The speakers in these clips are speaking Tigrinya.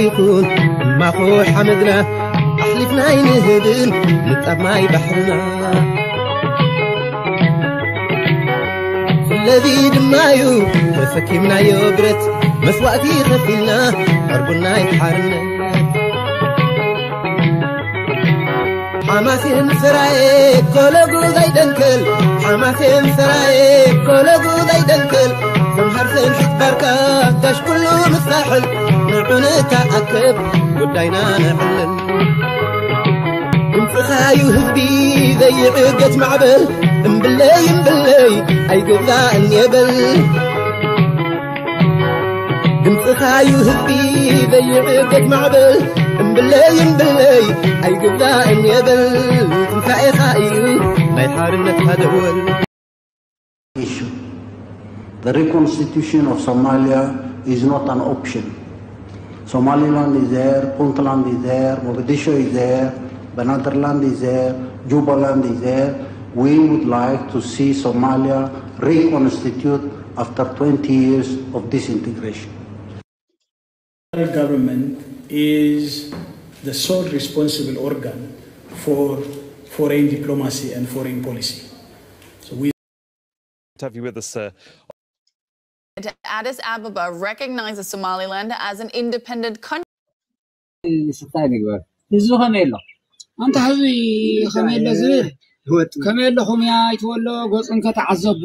ይኹን እማኾ ሓመድና ኣሕሊፍና ኣይንህብን ንጣብ ማይ ባሕርና። ስለዚ ድማ እዩ ተሰኪምናዮ ብረት መስዋእቲ ከፊልና ዕርቡናይ ሓርነት። ሓማሴን ሰራየ ኮለጉ ዘይደንከል ሓማሴን ሰራየ ኮለጉ ዘይደንከል ዘምሃር ሰንሒት ባርካ ጋሽ ኩሉ ምሳሕል ንዑ ንተኣከብ ጉዳይና ነዕልል። ድምፅኻዩ ህዝቢ ዘይዕገት ማዕበል እምብለይ እምብለይ ኣይግዛእን የበል። ድምፅኻዩ ህዝቢ ዘይዕገት ማዕበል እምብለይ እምብለይ ኣይግዛእን የበል። ትንሳኤኻ እዩ ናይ ሓርነትካ ደወል። issue. The reconstitution of Somalia is not an option. Somaliland is there, Puntland is there, Mogadishu is there, Banaadirland is there, Jubaland is there. We would like to see Somalia reconstitute after twenty years of disintegration. Federal government is the sole responsible organ for foreign diplomacy and foreign policy. So we have you with us, sir. Addis Ababa recognizes Somaliland as an independent country. ስታይ ንግበር ህዝቢ ከመይ ኣሎ ኣንታ ህዝቢ ከመይ ኣሎ ዝብል ከመይ ኣለኹም ያ ይትበሎ ገፁን ከተዓዘቦ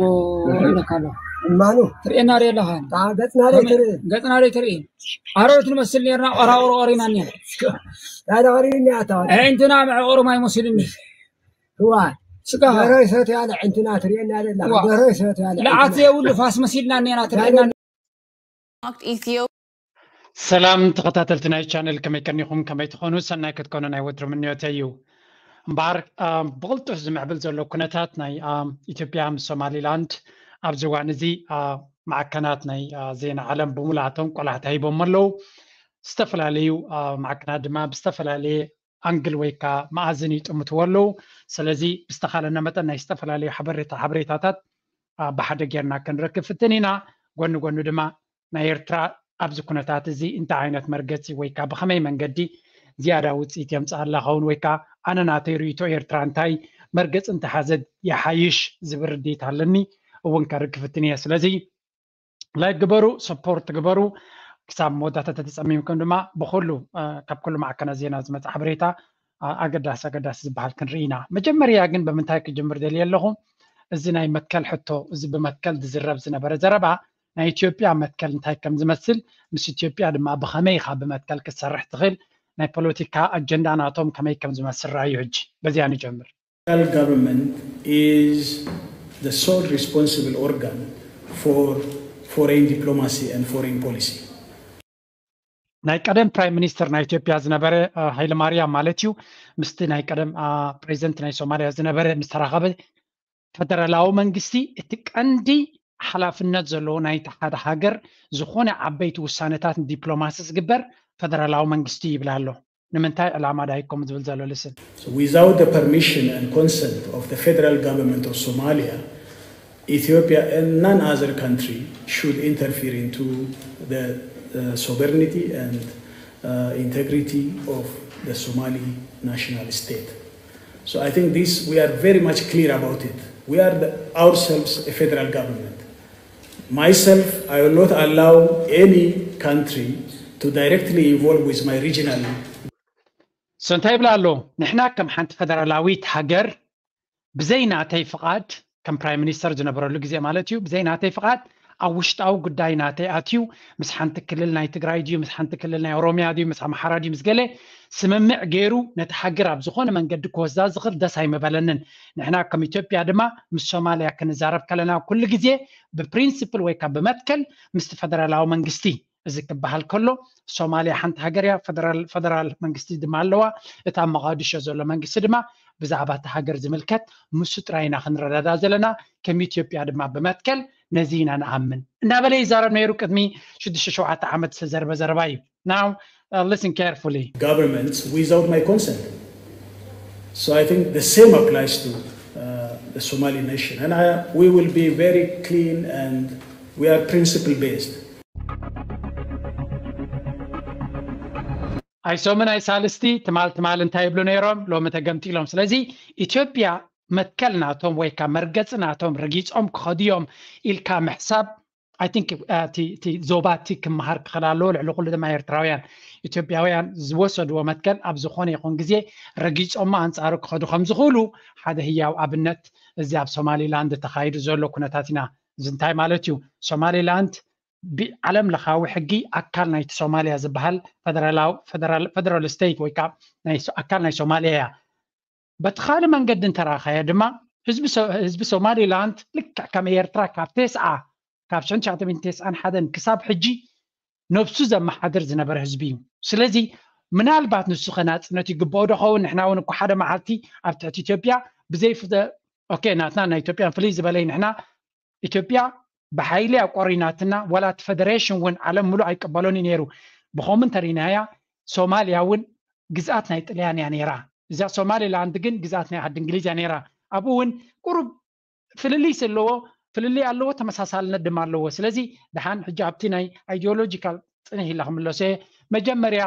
ይብለካ ኣሎ እማኑ ትርእየና ዶ ኣለኻ ገፅና ዶ ትርኢ ገፅና ዶ ትርኢ ኣረዊት ንመስል ነርና ቆራቆሮ ቆሪና እኒና እንታይ ዶ ቀሪኒ ኣታ ኣዒንትና መዕቆሩ ማይ መሲሉኒ እዋ ስጋ ደረይ ሰት ያለ ዕንትና ትርእየና ደላ ደረይ ሰት ያለ ለዓት የብሉ ፋስ መሲልና እኒና ትርእየና Ethiopia ሰላም ተኸታተልቲ ናይ ቻነል ከመይ ቀኒኹም ከመይ ትኾኑ ሰናይ ክትኮኑ ናይ ወትሩ ምንዮተይ እዩ እምበኣር ብቕልጡፍ ዝምዕብል ዘሎ ኩነታት ናይ ኢትዮጵያ ምስ ሶማሊላንድ ኣብዚ እዋን እዚ ማዕከናት ናይ ዜና ዓለም ብምሉኣቶም ቆላሕታ ሂቦም ኣለዉ ዝተፈላለዩ ማዕከናት ድማ ብዝተፈላለየ ኣንግል ወይ ከዓ መኣዝን ይጥምትዎ ኣለዉ ስለዚ ብዝተኻለና መጠን ናይ ዝተፈላለዩ ሓበሬታ ሓበሬታታት ብሓደ ጌርና ክንረክብ ፍትን ኢና ጎኒ ጎኒ ድማ ናይ ኤርትራ ኣብዚ ኩነታት እዚ እንታይ ዓይነት መርገፂ ወይ ከዓ ብኸመይ መንገዲ ዝያዳ ውፅኢት የምፅኣላ ኸውን ወይ ከዓ ኣነ ናተይ ርእቶ ኤርትራ እንታይ መርገፂ እንተሓዘት ይሓይሽ ዝብል ርድኢት ኣለኒ እውን ከርግ ክፍትን እየ ስለዚ ላይክ ግበሩ ሰፖርት ግበሩ ክሳብ መወዳእታ ተተፀሚምኩም ድማ ብኩሉ ካብ ኩሉ ማዕከናት ዜና ዝመፅእ ሓበሬታ ኣገዳሲ ኣገዳሲ ዝበሃል ክንርኢ ኢና መጀመርያ ግን ብምንታይ ክጅምር ደልየ ኣለኹ እዚ ናይ መትከል ሕቶ እዚ ብመትከል ዝዝረብ ዝነበረ ዘረባ ናይ ኢትዮጵያ መትከል እንታይ ከም ዝመስል ምስ ኢትዮጵያ ድማ ብኸመይ ኢኻ ብመትከል ክትሰርሕ ትኽእል ናይ ፖለቲካ ኣጀንዳ ናቶም ከመይ ከም ዝመስል ረኣዩ ሕጂ በዚያ ንጀምር Central government is the sole responsible organ for foreign diplomacy and foreign policy. ናይ ቀደም ፕራይም ሚኒስተር ናይ ኢትዮጵያ ዝነበረ ሃይለማርያም ማለት እዩ ምስቲ ናይ ቀደም ፕሬዚደንት ናይ ሶማሊያ ዝነበረ ምስ ተራኸበ ፈደራላዊ መንግስቲ እቲ ቀንዲ ሓላፍነት ዘለዎ ናይቲ ሓደ ሃገር ዝኾነ ዓበይቲ ውሳነታት ንዲፕሎማሲ ዝግበር ፈደራላዊ መንግስቲ ይብል ኣሎ ንምንታይ ዕላማ ዳይኮም ዝብል ዘሎ ልስን So without the permission and consent of the federal government of Somalia, Ethiopia and none other country should interfere into the uh, sovereignty and uh, integrity of the Somali national state. So I think this, we are very much clear about it. We are the, ourselves a federal government. Myself, I will not allow any country to directly involve with my regional so እንታይ ይብላ ኣሎ ንሕና ከም ሓንቲ ፈደራላዊት ሃገር ብዘይ ናተይ ፍቓድ ከም ፕራይም ሚኒስተር ዝነበረሉ ግዜ ማለት እዩ ብዘይ ናተይ ፍቓድ ኣብ ውሽጣዊ ጉዳይ ናተይ ኣትዩ ምስ ሓንቲ ክልል ናይ ትግራይ ድዩ ምስ ሓንቲ ክልል ናይ ኦሮሚያ ድዩ ምስ ኣምሓራ ድዩ ምስ ገለ ስምምዕ ገይሩ ነቲ ሃገር ኣብ ዝኾነ መንገዲ ክወስዳ ዝኽእል ደስ ኣይምበለንን ንሕና ከም ኢትዮጵያ ድማ ምስ ሶማልያ ክንዛረብ ከለና ኩሉ ግዜ ብፕሪንስፕል ወይ ካብ ብመትከል ምስቲ ፈደራላዊ መንግስቲ እዚ ክበሃል ከሎ ሶማልያ ሓንቲ ሃገር እያ ፈደራል መንግስቲ ድማ ኣለዋ እቲ ኣብ መቓድሾ ዘሎ መንግስቲ ድማ ብዛዕባ እቲ ሃገር ዝምልከት ምስ ጥራይ ኢና ክንረዳዳ ዘለና ከም ኢትዮጵያ ድማ ብመትከል ነዚ ኢና ንኣምን እናበለ ይዛረብ ነይሩ ቅድሚ ሽዱሽተ ሸውዓተ ዓመት ዝተዘርበ ዘረባ እዩ now uh, listen carefully governments without my consent so I think the same applies to uh, the Somali nation and I, we will be very clean and we are principle based ኣይሶምን ኣይሳልስቲ ትማል ትማል እንታይ ይብሉ ነይሮም፣ ሎሚ ተገምጢሎም። ስለዚ ኢትዮጵያ መትከል ናቶም ወይ ከዓ መርገፂ ናቶም ረጊፆም ክኸዱ እዮም ኢልካ ምሕሳብ፣ I think እቲ ዞባ እቲ ክመሃር ክኽእል ኣለዎ። ልዕሊ ኩሉ ድማ ኤርትራውያን ኢትዮጵያውያን ዝወሰድዎ መትከል ኣብ ዝኾነ ይኹን ግዜ ረጊፆሞ ኣንፃሩ ክኸዱ ከም ዝኽእሉ ሓደ ህያው ኣብነት እዚ ኣብ ሶማሊላንድ ተኻይዱ ዘሎ ኩነታት ኢና። እዚ እንታይ ማለት እዩ? ሶማሊላንድ ብዓለም ለኻዊ ሕጊ ኣካል ናይቲ ሶማሊያ ዝበሃል ፈደራል ስቴት ወይ ከዓ ኣካል ናይ ሶማሊያ እያ። በቲ ካልእ መንገዲ እንተረኣኻዮ ድማ ህዝቢ ሶማሊላንድ ልክዕ ከም ኤርትራ ካብ ቴስዓ ካብ ሽሕን ትሽዓተ ሚእትን ተስዓን ሓደን ክሳብ ሕጂ ነብሱ ዘመሓድር ዝነበረ ህዝቢ እዩ። ስለዚ ምናልባት ንሱ ከናፅነት ይግብኦ ዶ ኸውን? ንሕና እውን እኮ ሓደ መዓልቲ ኣብ ትሕቲ ኢትዮጵያ ብዘይ ኦኬ ናትና ናይ ኢትዮጵያን ፍልይ ዝበለ ንሕና ኢትዮጵያ ብሓይሊ ኣቆሪናትና ዋላ እቲ ፈደሬሽን እውን ዓለም ሙሉእ ኣይቀበሎን እዩ ነይሩ። ብኸምኡ እንተሪናያ ሶማሊያ እውን ግዝኣት ናይ ጥልያን እያ ነይራ። እዛ ሶማሊላንድ ግን ግዝኣት ናይ ዓዲ እንግሊዝ እያ ነይራ። ኣብኡ እውን ቁሩብ ፍልልይ ኣለዎ፣ ፍልልይ ኣለዎ፣ ተመሳሳልነት ድማ ኣለዎ። ስለዚ ደሓን ሕጂ ኣብቲ ናይ ኣይዲዮሎጂካል ፅንሕ ኢላ ክምለሶ እየ። መጀመርያ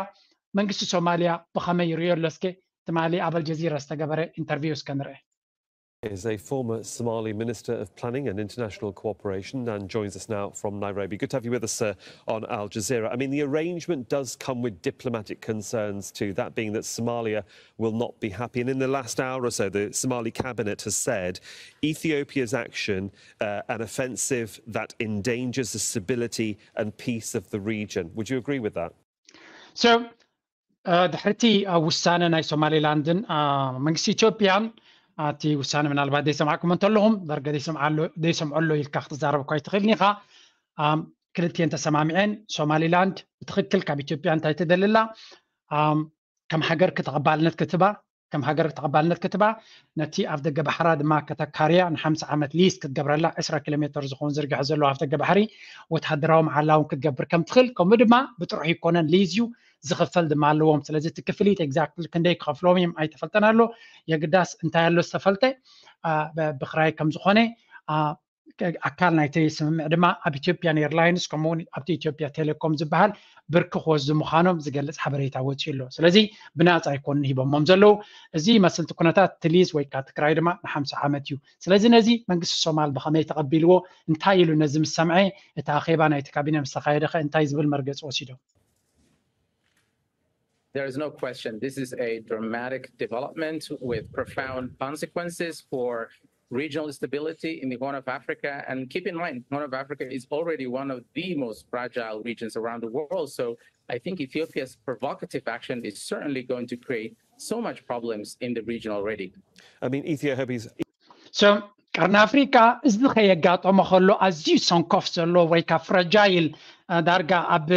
መንግስቲ ሶማሊያ ብኸመይ ይርእዮ ኣሎ እስከ ትማሊ ኣብ ኣልጀዚራ ዝተገበረ ኢንተርቪው እስከ ንርአ። Is a former Somali Minister of Planning and International Cooperation and joins us now from Nairobi. Good to have you with us, sir, on Al Jazeera. I mean, the arrangement does come with diplomatic concerns too, that being that Somalia will not be happy. And in the last hour or so, the Somali cabinet has said Ethiopia's action, uh, an offensive that endangers the stability and peace of the region. Would you agree with that? So, ድሕርቲ ውሳነ ናይ ሶማሊላንድን መንግስቲ ኢትዮጵያን እቲ ውሳነ ምናልባት ዘይሰማዕኩም እንተለኹም ዳርጋ ዘይሰምዓሉ ዘይሰምዐሎ ኢልካ ክትዛረብ እኳ ኣይትኽእልን ኢኻ። ክልቲኤን ተሰማሚዐን ሶማሊላንድ ብትኽክል ካብ ኢትዮጵያ እንታይ ትደልላ ከም ሃገር ተቐባልነት ክትባ ከም ሃገር ተቐባልነት ክትባ ነቲ ኣብ ደገ ባሕራ ድማ ከተካርያ ንሓምሳ ዓመት ሊዝ ክትገብረላ ዕስራ ኪሎ ሜትር ዝኸውን ዝርግሐ ዘሎ ኣብ ደገ ባሕሪ ወታደራዊ መዓላ እውን ክትገብር ከም ትኽእል ከምኡ ድማ ብጥርሑ ይኮነን ሊዝ እዩ ዝኽፈል ድማ ኣለዎም። ስለዚ እቲ ክፍሊት exactly ክንደይ ክኸፍልዎም እዮም ኣይተፈልጠን ኣሎ። የግዳስ እንታይ ኣሎ ዝተፈልጠ ብክራይ ከም ዝኾነ ኣካል ናይቲ ስምምዕ ድማ ኣብ ኢትዮጵያን ኤርላይንስ ከምኡውን ኣብቲ ኢትዮጵያ ቴሌኮም ዝበሃል ብርኪ ክወስዱ ምዃኖም ዝገልፅ ሓበሬታ ወፂኡ ኣሎ። ስለዚ ብናፃ ኣይኮኑን ሂቦሞም ዘለዉ። እዚ ይመስል እቲ ኩነታት። እቲ ሊዝ ወይ ከዓ እቲ ክራይ ድማ ንሓምሳ ዓመት እዩ። ስለዚ ነዚ መንግስቲ ሶማል ብኸመይ ተቐቢልዎ እንታይ ኢሉ ነዚ ምስ ሰምዐ እቲ ኣኼባ ናይቲ ካቢነ ምስ ተኻየደ ኸ እንታይ ዝብል መርገፂ ወሲዶም? There is no question. This is a dramatic development with profound consequences for regional stability in the Horn of Africa. And keep in mind, Horn of Africa is already one of the most fragile regions around the world. So I think Ethiopia's provocative action is certainly going to create so much problems in the region already. I mean, Ethiopia has So ቀርኒ ኣፍሪቃ እዚ ከየጋጠሞ ከሎ ኣዝዩ ሰንኮፍ ዘሎ ወይ ካብ ፍረጃይል ዳርጋ ኣብ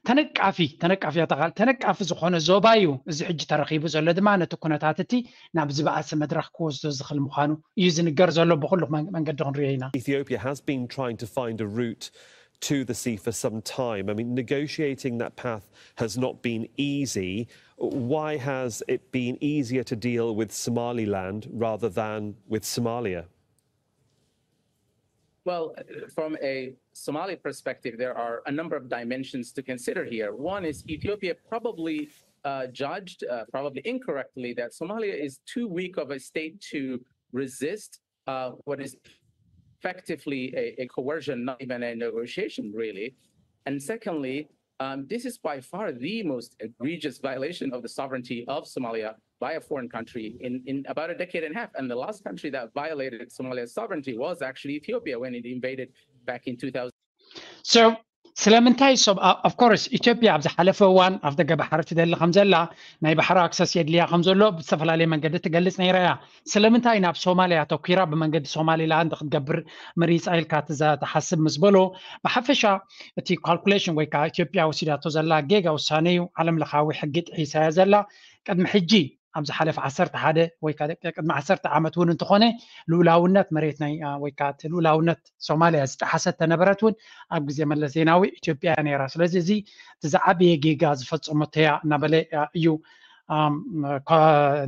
ተነቃፊ ተነቃፊ ያተቃል ተነቃፊ ዝኾነ ዞባ እዩ። እዚ ሕጂ ተረኺቡ ዘሎ ድማ ነቲ ኩነታት እቲ ናብ ዝበኣሰ መድረኽ ክወስዶ ዝኽእል ምዃኑ እዩ ዝንገር ዘሎ። ብኩሉ መንገዲ ክንሪኦ ኢና። Ethiopia has been trying to find a route to the sea for some time. I mean, negotiating that path has not been easy. Why has it been easier to deal with Somaliland rather than with Somalia? Well, from a Somali perspective, there are a number of dimensions to consider here. One is Ethiopia probably uh, judged, uh, probably incorrectly, that Somalia is too weak of a state to resist uh, what is effectively a, a coercion, not even a negotiation, really. And secondly, um, this is by far the most egregious violation of the sovereignty of Somalia by a foreign country in, in about a decade and a half. And the last country that violated Somalia's sovereignty was actually Ethiopia when it invaded back in two thousand. So ስለምንታይ ሰብ of course ኢትዮጵያ ኣብ ዝሓለፈ እዋን ኣብ ደገ ባሕሪ ትደሊ ከም ዘላ ናይ ባሕሪ ኣክሰስ የድልያ ከም ዘሎ ብዝተፈላለየ መንገዲ ትገልጽ ነይራ እያ። ስለምንታይ ናብ ሶማልያ ኣተኲራ ብመንገዲ ሶማሊላንድ ክትገብር መሪጻ ኢልካ ትሓስብ ምስ በሎ ብሓፈሻ እቲ ካልኩሌሽን ወይ ከዓ ኢትዮጵያ ወሲዳቶ ዘላ ጌጋ ውሳነ እዩ። ዓለም ለኻዊ ሕጊ ጥሒሳ እያ ዘላ። ቅድሚ ሕጂ ኣብ ዝሓለፈ ዓሰርተ ሓደ ወይ ቅድሚ ዓሰርተ ዓመት እውን እንተኾነ ልኡላውነት መሬት ናይ ወይ ከዓ ልኡላውነት ሶማልያ ዝጠሓሰት ተነበረት እውን ኣብ ግዜ መለስ ዜናዊ ኢትዮጵያ እያ ነይራ። ስለዚ እዚ ዝዓበየ ጌጋ ዝፈፀመቶ እያ እናበለ እዩ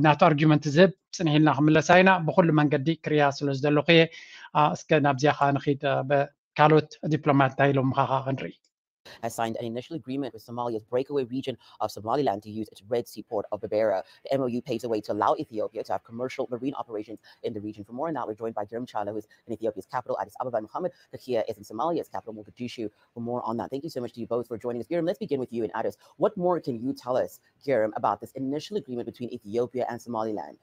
ናቱ ኣርጊመንት ዝህብ። ፅንሕ ኢልና ክምለሳ ኢና። ብኩሉ መንገዲ ክሪያ ስለ ዝደለኹ እየ። እስከ ናብዚኣ ከዓ ንኺድ ካልኦት ዲፕሎማት እንታይ ኢሎም ምኻኻ ክንርኢ። has signed an initial agreement with Somalia's breakaway region of Somaliland to use its Red Sea port of Berbera. The M O U paves the way to allow Ethiopia to have commercial marine operations in the region. For more on that, we're joined by Girim Chala, who is in Ethiopia's capital, Addis Ababa, and Mohammed Kakia is in Somalia's capital, Mogadishu, for more on that. Thank you so much to you both for joining us. Girim, let's begin with you in Addis. What more can you tell us, Girim, about this initial agreement between Ethiopia and Somaliland?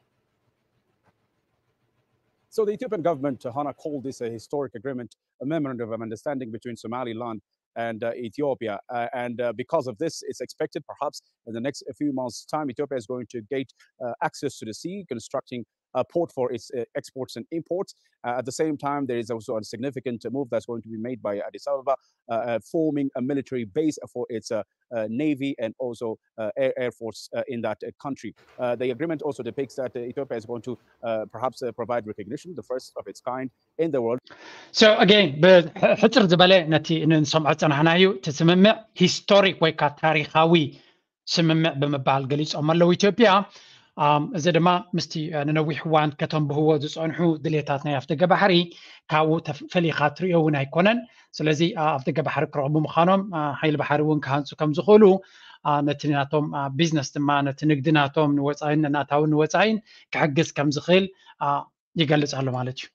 So the Ethiopian government, uh, Hannah, called this a historic agreement, a memorandum of understanding between Somaliland and uh, Ethiopia. Uh, and uh, because of this, it's expected perhaps in the next few months' time, Ethiopia is going to get uh, access to the sea, constructing a port for its uh, exports and imports. Uh, at the same time, there is also a significant move that's going to be made by Addis Ababa, uh, uh, forming a military base for its uh, uh, navy and also uh, air, air force uh, in that uh, country. Uh, the agreement also depicts that uh, Ethiopia is going to uh, perhaps uh, provide recognition, the first of its kind in the world. So again, ብሕፅር ዝበለ ነቲ ንሰምዖ ፀናሕናዩ እቲ ስምምዕ ሂስቶሪክ ወይ ከዓ ታሪካዊ ስምምዕ ብምባል ገሊፆም ኣለዉ ኢትዮጵያ። እዚ ድማ ምስቲ ንነዊሕ እዋን ከተንብህዎ ዝፀንሑ ድሌታት ናይ ኣፍደገ ባሕሪ ካብኡ ፈሊኻ ትሪኦ እውን ኣይኮነን። ስለዚ ኣፍደገ ባሕሪ ክረኽቡ ምዃኖም፣ ሓይሊ ባሕሪ እውን ክሃንፁ ከም ዝኽእሉ፣ ነቲ ናቶም ቢዝነስ ድማ፣ ነቲ ንግዲ ናቶም ንወፃኢን ንኣታውን ንወፃኢን ክሕግዝ ከም ዝኽእል ይገልፅ ኣሎ ማለት እዩ።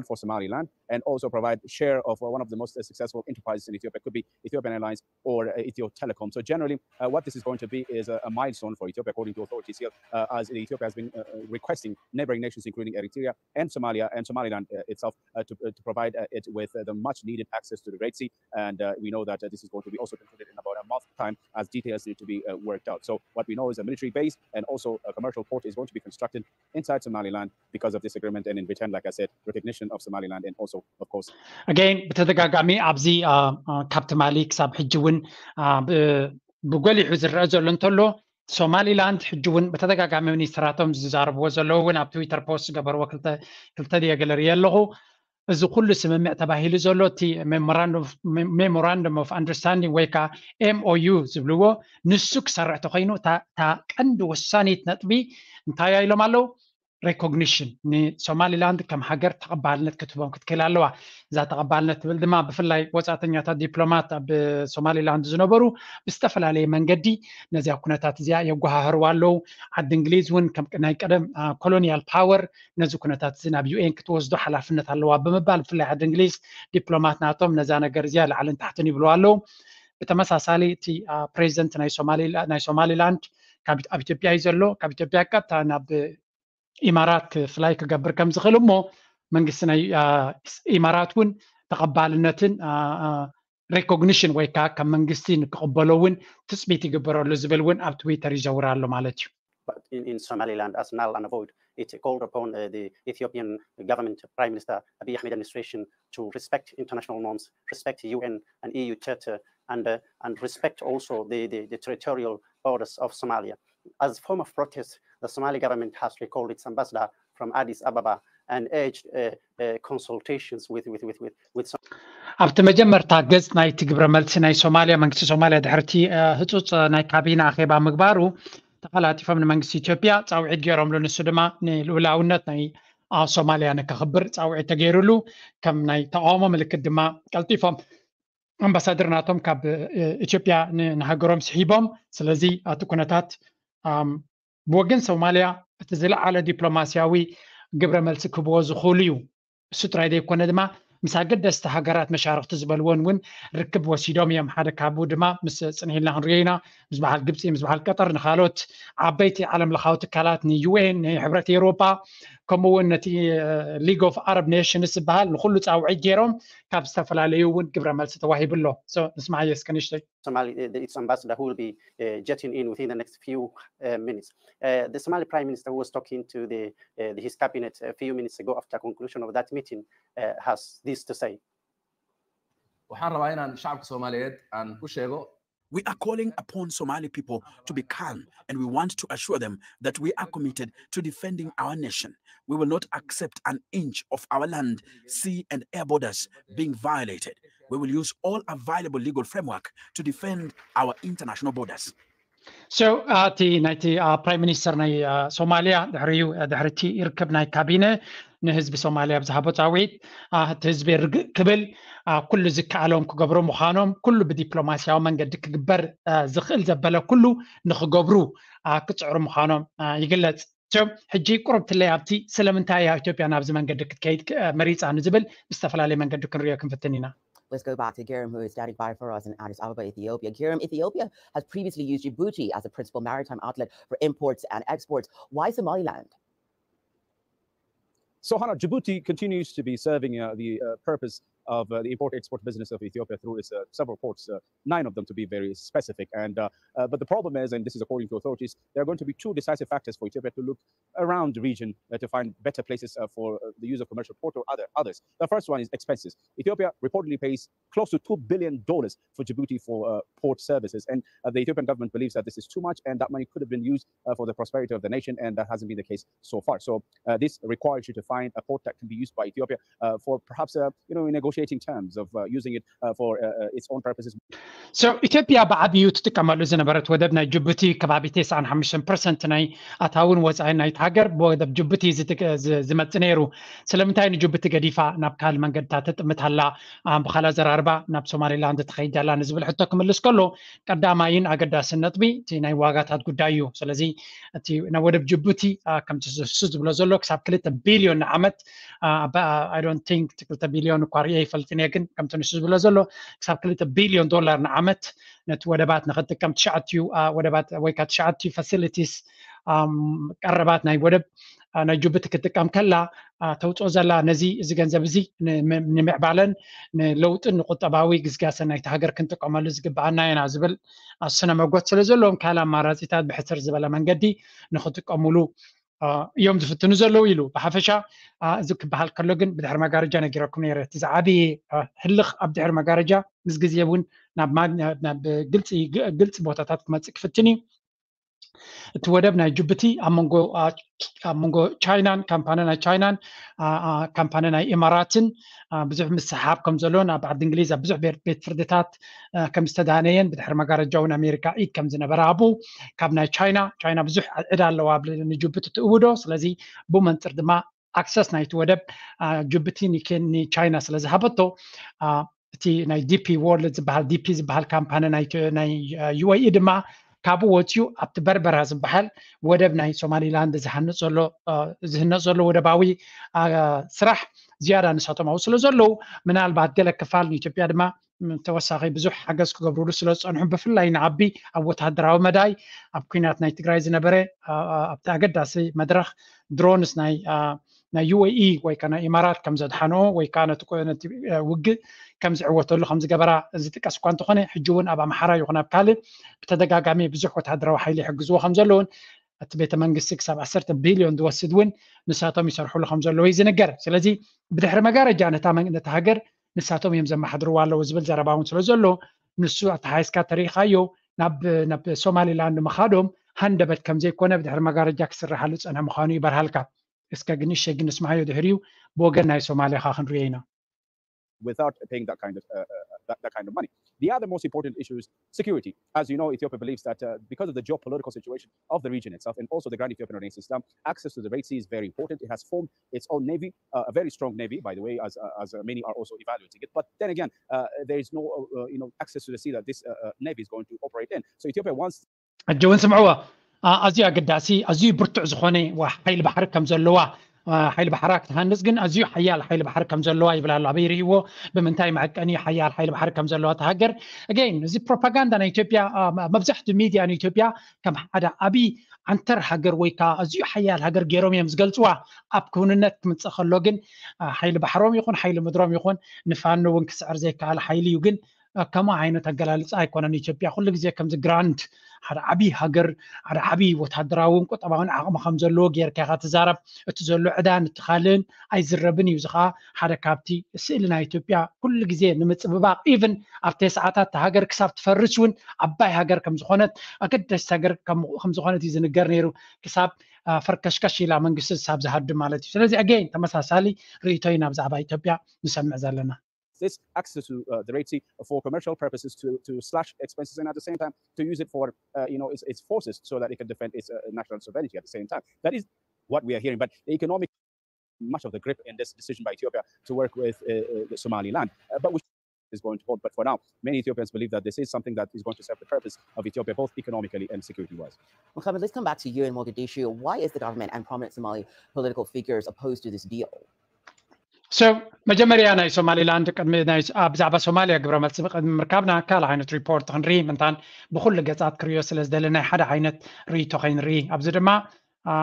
For Somaliland and also provide share of uh, one of the most uh, successful enterprises in Ethiopia. It could be Ethiopian Airlines or uh, Ethio Telecom. So generally, uh, what this is going to be is a, a milestone for Ethiopia, according to authorities here, uh, as Ethiopia has been uh, uh, requesting neighboring nations, including Eritrea and Somalia and Somaliland uh, itself, uh, to, uh, to provide uh, it with uh, the much needed access to the Red Sea. And uh, we know that uh, this is going to be also concluded in about a month's time as details need to be uh, worked out. So what we know is a military base and also a commercial port is going to be constructed inside Somaliland because of this agreement, and in return, like I said, recognition of Somaliland and also, of course, again ብተደጋጋሚ ኣብዚ ካብ ትማሊ ክሳብ ሕጂ እውን ብጎሊሑ ዝረአ ዘሎ እንተሎ፣ ሶማሊላንድ ሕጂ እውን ብተደጋጋሚ ሚኒስትራቶም ዝዛረብዎ ዘለዉ እውን ኣብ ትዊተር ፖስት ዝገበርዎ ክልተ ድየ ገለ ርእየ ኣለኹ። እዚ ኩሉ ስምምዕ ተባሂሉ ዘሎ እቲ memorandum of understanding ወይ ከዓ M O U ዝብልዎ ንሱ ክሰርሕ ተኮይኑ እታ ቀንዲ ወሳኒት ነጥቢ እንታይ ኢሎም ኣለዉ? ሬኮግኒሽን፣ ንሶማሊላንድ ከም ሃገር ተቐባልነት ክትህቦም ክትክእል ኣለዋ። እዛ ተቐባልነት ትብል ድማ ብፍላይ ወፃእተኛታት ዲፕሎማት ኣብ ሶማሊላንድ ዝነበሩ ብዝተፈላለየ መንገዲ ነዚኣ ኩነታት እዚኣ የጓሃህርዋ ኣለዉ። ዓዲ እንግሊዝ እውን ከም ናይ ቀደም ኮሎኒያል ፓወር ነዚ ኩነታት እዚ ናብ ዩ ኤን ክትወስዶ ሓላፍነት ኣለዋ ብምባል ብፍላይ ዓዲ እንግሊዝ ዲፕሎማት ናቶም ነዛ ነገር እዚኣ ላዕልን ታሕትን ይብልዋ ኣለዉ። ብተመሳሳሊ እቲ ፕሬዚደንት ናይ ሶማሊላንድ ኣብ ኢትዮጵያ እዩ ዘሎ። ካብ ኢትዮጵያ ቀጥታ ናብ ኢማራት ክፍላይ ክገብር ከም ዝኽእል እሞ መንግስቲ ናይ ኢማራት እውን ተቐባልነትን ሬኮግኒሽን ወይ ከዓ ከም መንግስቲ ንክቕበሎ እውን ትፅቢት ይግበረሉ ዝብል እውን ኣብ ትዊተር ይዘውር ኣሎ ማለት እዩ። In, in Somaliland as null and void. It called upon uh, the Ethiopian government, Prime Minister Abiy Ahmed administration, to respect international norms, respect U N and E U Charter, and, uh, and respect also the, the, the territorial borders of Somalia. As a form of protest, the Somali government has recalled its ambassador from Addis Ababa and urged uh, uh, consultations with, with, with, with, with some. ኣብቲ መጀመርታ ገጽ ናይቲ ግብረ መልሲ ናይ ሶማልያ፣ መንግስቲ ሶማልያ ድሕርቲ ህጹጽ ናይ ካቢነ ኣኼባ ምግባሩ ተቐላጢፎም ንመንግስቲ ኢትዮጵያ ጻውዒት ገይሮምሉ። ንሱ ድማ ንልኡላውነት ናይ ሶማልያ ንከኽብር ጻውዒት ተገይሩሉ። ከም ናይ ተቃውሞ ምልክት ድማ ቀልጢፎም ኣምባሳደር ናቶም ካብ ኢትዮጵያ ንሃገሮም ስሒቦም። ስለዚ እቲ ኩነታት ብወገን ሶማልያ እቲ ዝለዓለ ዲፕሎማስያዊ ግብረ መልሲ ክህብዎ ዝኽእሉ እዩ። እሱ ጥራይ ዘይኮነ ድማ ምስ ኣገደስቲ ሃገራት መሻርክቲ ዝበልዎን እውን ርክብ ወሲዶም እዮም። ሓደ ካብኡ ድማ ምስ ጽንሕ ኢልና ክንሪኦ ኢና ምስ በዓል ግብፂ፣ ምስ በዓል ቀጠር፣ ንካልኦት ዓበይቲ ዓለም ለኻዊ ትካላት፣ ንዩ ኤን፣ ንሕብረት ኤውሮጳ፣ ከምኡ እውን ነቲ ሊግ ኦፍ ኣረብ ኔሽንስ ዝበሃል ንኩሉ ጻውዒት ገይሮም ካብ ዝተፈላለዩ እውን ግብረ መልሲ ተዋሂቡ ኣሎ። ንስማዓዮ እስከ ንእሽተይ። Somali, uh, its ambassador who will be uh, jetting in within the next few uh, minutes. Uh, the Somali Prime Minister who was talking to the, uh, his cabinet a few minutes ago after conclusion of that meeting uh, has this to say. waxaan rabaa inaan shacabka Soomaaliyeed aan ku sheego. We are calling upon Somali people to be calm, and we want to assure them that we are committed to defending our nation. We will not accept an inch of our land, sea, and air borders being violated. We will use all available legal framework to defend our international borders. So እቲ ናይቲ ፕራይም ሚኒስተር ናይ ሶማልያ ድሕሪኡ ድሕርቲ ርክብ ናይ ካቢነ ንህዝቢ ሶማልያ ብዝሃቦ ፃውዒት እቲ ህዝቢ ርግእ ክብል ኩሉ ዝከኣሎም ክገብሩ ምዃኖም ኩሉ ብዲፕሎማስያዊ መንገዲ ክግበር ዝኽእል ዘበለ ኩሉ ንክገብሩ ክፅዕሩ ምዃኖም ይግለፅ። ሕጂ ቁርብትለይ ኣብቲ ስለምንታይ እያ ኢትዮጵያ ናብዚ መንገዲ ክትከይድ መሪፃ ንዝብል ብዝተፈላለየ መንገዲ ክንሪኦ ክንፍትን ኢና። Let's go back to Girim, who is standing by for us in Addis Ababa, Ethiopia. Girim, Ethiopia has previously used Djibouti as a principal maritime outlet for imports and exports. Why Somaliland? So, Hannah, Djibouti continues to be serving uh, the uh, purpose of uh, the import-export business of Ethiopia through its uh, several ports, uh, nine of them to be very specific. And uh, uh, but the problem is, and this is according to authorities, there are going to be two decisive factors for Ethiopia to look around the region uh, to find better places uh, for uh, the use of commercial port or other others. The first one is expenses. Ethiopia reportedly pays close to two billion dollars for Djibouti for uh, port services, and uh, the Ethiopian government believes that this is too much, and that money could have been used uh, for the prosperity of the nation, and that hasn't been the case so far. So uh, this requires you to find a port that can be used by Ethiopia uh, for perhaps uh, you know negotiating terms of uh, using it uh, for uh, uh, its own purposes. So ኢትዮጵያ ብዓብዩ ትጥቀመሉ ዝነበረት ወደብ ናይ ጅቡቲ ከባቢ ተስዓን ሓሙሽተን ፐርሰንት ናይ ኣታውን ወፃኢን ናይቲ ሃገር ብወደብ ጅቡቲ ዝመፅ ነይሩ። ስለምንታይ ንጅቡቲ ገዲፋ ናብ ካልእ መንገድታት ተጥምት ኣላ? ብኻልእ ኣዘራርባ ናብ ሶማሊላንድ ትኸይድ ኣላ ንዝብል ሕቶ ክምልስ ከሎ ቀዳማይን ኣገዳስን ነጥቢ እቲ ናይ ዋጋታት ጉዳይ እዩ። ስለዚ እቲ ናይ ወደብ ጅቡቲ ከምቲ ዝብሎ ዘሎ ክሳብ ክልተ ቢልዮን ንዓመት I don't think ክልተ ቢልዮን እኳ ርእየ ይፈልጥን እየ፣ ግን ከምቲ ንሱ ዝብሎ ዘሎ ክሳብ ክልተ ቢልዮን ዶላር ንዓመት ነቲ ወደባት ንክጥቀም ትሽዓቲዩ ወደባት ወይ ከዓ ትሽዓቲዩ ፋሲሊቲስ ቀረባት ናይ ወደብ ናይ ጅቡቲ ክትጥቀም ከላ ተውፅኦ ዘላ ነዚ እዚ ገንዘብ እዚ ንምዕባለን ንለውጥን ንቁጠባዊ ግስጋሰን ናይቲ ሃገር ክንጥቀመሉ ዝግበኣና ኢና ዝብል ስነ መጎት ስለ ዘለዎም ካልእ ኣማራፂታት ብሕፅር ዝበለ መንገዲ ንክጥቀምሉ እዮም ዝፍትኑ ዘለዉ ኢሉ። ብሓፈሻ እዚ ክበሃል ከሎ ግን ብድሕሪ መጋረጃ ነጊረኩም ነይረ። እቲ ዝዓበየ ህልኽ ኣብ ድሕሪ መጋረጃ ምስ ግዜ እውን ናብ ግልፂ ቦታታት ክመፅእ ክፍትን እዩ። እቲ ወደብ ናይ ጅቡቲ ኣብ መንጎ ቻይናን ካምፓኒ ናይ ቻይናን ካምፓኒ ናይ ኢማራትን ብዙሕ ምስሕሓብ ከም ዘሎን ኣብ ዓዲ እንግሊዝ ኣብ ብዙሕ ቤት ፍርድታት ከም ዝተዳነየን ብድሕሪ መጋረጃ እውን ኣሜሪካ ኢድ ከም ዝነበረ ኣብኡ ካብ ናይ ቻይና ቻይና ብዙሕ ዕዳ ኣለዋ ኣብ ንጅቡቲ ትእውዶ። ስለዚ ብመንፅር ድማ ኣክሰስ ናይቲ ወደብ ጅቡቲ ንቻይና ስለ ዝሃበቶ እቲ ናይ ዲፒ ወርልድ ዝበሃል ዲፒ ዝበሃል ካምፓኒ ናይ ዩኤኢ ድማ ካብኡ ወፂኡ ኣብቲ በርበራ ዝበሃል ወደብ ናይ ሶማሊላንድ ዝሃንፅ ዘሎ ዝህነፅ ዘሎ ወደባዊ ስራሕ ዝያዳ ንሳቶም ኣብኡ ስለ ዘለዉ ምናልባት ገለ ክፋል ንኢትዮጵያ ድማ ተወሳኺ ብዙሕ ሓገዝ ክገብሩሉ ስለ ዝፀንሑ ብፍላይ ንዓቢ ኣብ ወታደራዊ መዳይ ኣብ ኩናት ናይ ትግራይ ዝነበረ ኣብቲ ኣገዳሲ መድረኽ ድሮንስ ናይ ናይ ዩኤኢ ወይ ከዓ ናይ ኢማራት ከም ዘድሓንኦ ወይ ከዓ ነቲ ውግእ ከም ዝዕወተሉ ከም ዝገበራ ዝጥቀስ እኳ እንተኾነ ሕጂ እውን ኣብ ኣምሓራ ይኹን ኣብ ካልእ ብተደጋጋሚ ብዙሕ ወታደራዊ ሓይሊ ይሕግዝዎ ከም ዘለውን እቲ ቤተ መንግስቲ ክሳብ ዓሰርተ ቢልዮን ዝወስድ እውን ንሳቶም ይሰርሕሉ ከም ዘለዉ እዩ ዝንገር። ስለዚ ብድሕሪ መጋረጃ ነታ ሃገር ንሳቶም እዮም ዘመሓድርዋ ኣለዉ ዝብል ዘረባ እውን ስለ ዘሎ ንሱ ኣተሓይስካ ተሪኢኻዮ ናብ ናብ ሶማሊላንድ ምኻዶም ሃንደበት ከም ዘይኮነ ብድሕሪ መጋረጃ ክስርሓሉ ዝፀንሐ ምዃኑ ይበርሃልካ። እስከ ግን እሸ ግን ንስምዓዮ ድሕሪኡ ብወገን ናይ ሶማሊያ ኻ ክንሪኦ ኢና። without paying that kind of uh, uh, that, that kind of money. The other most important issue is security. As you know, Ethiopia believes that uh, because of the geopolitical situation of the region itself and also the Grand Ethiopian Renaissance Dam, access to the Red Sea is very important. It has formed its own navy, uh, a very strong navy, by the way, as uh, as uh, many are also evaluating it. But then again, uh, there is no uh, uh, you know access to the sea that this uh, uh, navy is going to operate in. So Ethiopia wants ሕጂ እውን ስምዕዎ ኣዝዩ ኣገዳሲ ኣዝዩ ብርቱዕ ዝኾነ ሓይሊ ባሕሪ ከም ዘለዋ ሓይሊ ባሕራ ክትሃንፅ ግን ኣዝዩ ሓያል ሓይሊ ባሕሪ ከም ዘለዋ ይብል ኣሎ። ኣበይ ርእይዎ ብምንታይ መዐቀኒ ሓያል ሓይሊ ባሕሪ ከም ዘለዋ እታ ሃገር? ኣገይን እዚ ፕሮፓጋንዳ ናይ ኢትዮጵያ መብዛሕትኡ ሚድያ ንኢትዮጵያ ከም ሓደ ዓብዪ ዓንተር ሃገር ወይ ከዓ ኣዝዩ ሓያል ሃገር ገይሮም እዮም ዝገልፅዋ። ኣብ ክውንነት ክምፅእ ከሎ ግን ሓይሊ ባሕሮም ይኹን ሓይሊ ምድሮም ይኹን ንፋኖ እውን ክስዕር ዘይከኣል ሓይሊ እዩ። ግን ከምኡ ዓይነት ኣገላልፃ ኣይኮነን። ኢትዮጵያ ኩሉ ግዜ ከምዚ ግራንድ ሓደ ዓብዪ ሃገር ሓደ ዓብዪ ወታደራውን ቁጠባውን ዓቕሚ ከም ዘለዎ ጌርካ ኢኻ ትዛረብ። እቲ ዘሎ ዕዳን እቲ ካልእን ኣይዝረብን እዩ። እዚ ከዓ ሓደ ካብቲ ስእሊ ናይ ኢትዮጵያ ኩሉ ግዜ ንምፅብባቕ ኢቭን ኣብ ተስዓታት ሃገር ክሳብ ትፈርስ እውን ዓባይ ሃገር ከም ዝኾነት ኣገዳሲት ሃገር ከም ዝኾነት እዩ ዝንገር ነይሩ ክሳብ ፈርከሽከሽ ኢላ መንግስቲ ክሳብ ዝሃድም ማለት እዩ። ስለዚ ኣገይን ተመሳሳሊ ርእይቶ ኢና ብዛዕባ ኢትዮጵያ ንሰምዕ ዘለና። this access to uh, the Red Sea for commercial purposes to, to slash expenses and at the same time to use it for uh, you know its, its forces so that it can defend its uh, national sovereignty at the same time. That is what we are hearing. But the economic much of the grip in this decision by Ethiopia to work with uh, uh, Somaliland, uh, but which is going to hold. But for now, many Ethiopians believe that this is something that is going to serve the purpose of Ethiopia, both economically and security-wise. Mohammed, let's come back to you in Mogadishu. Why is the government and prominent Somali political figures opposed to this deal? So መጀመርያ ናይ ሶማሊላንድ ቅድሚ ብዛዕባ ሶማልያ ግብረ መልሲ ቅድሚ ምርካብና ካልእ ዓይነት ሪፖርት ክንርኢ ምንታን ብኩሉ ገጻት ክርእዮ ስለ ዝደለ ናይ ሓደ ዓይነት ርእይቶ ከይንርኢ ኣብዚ ድማ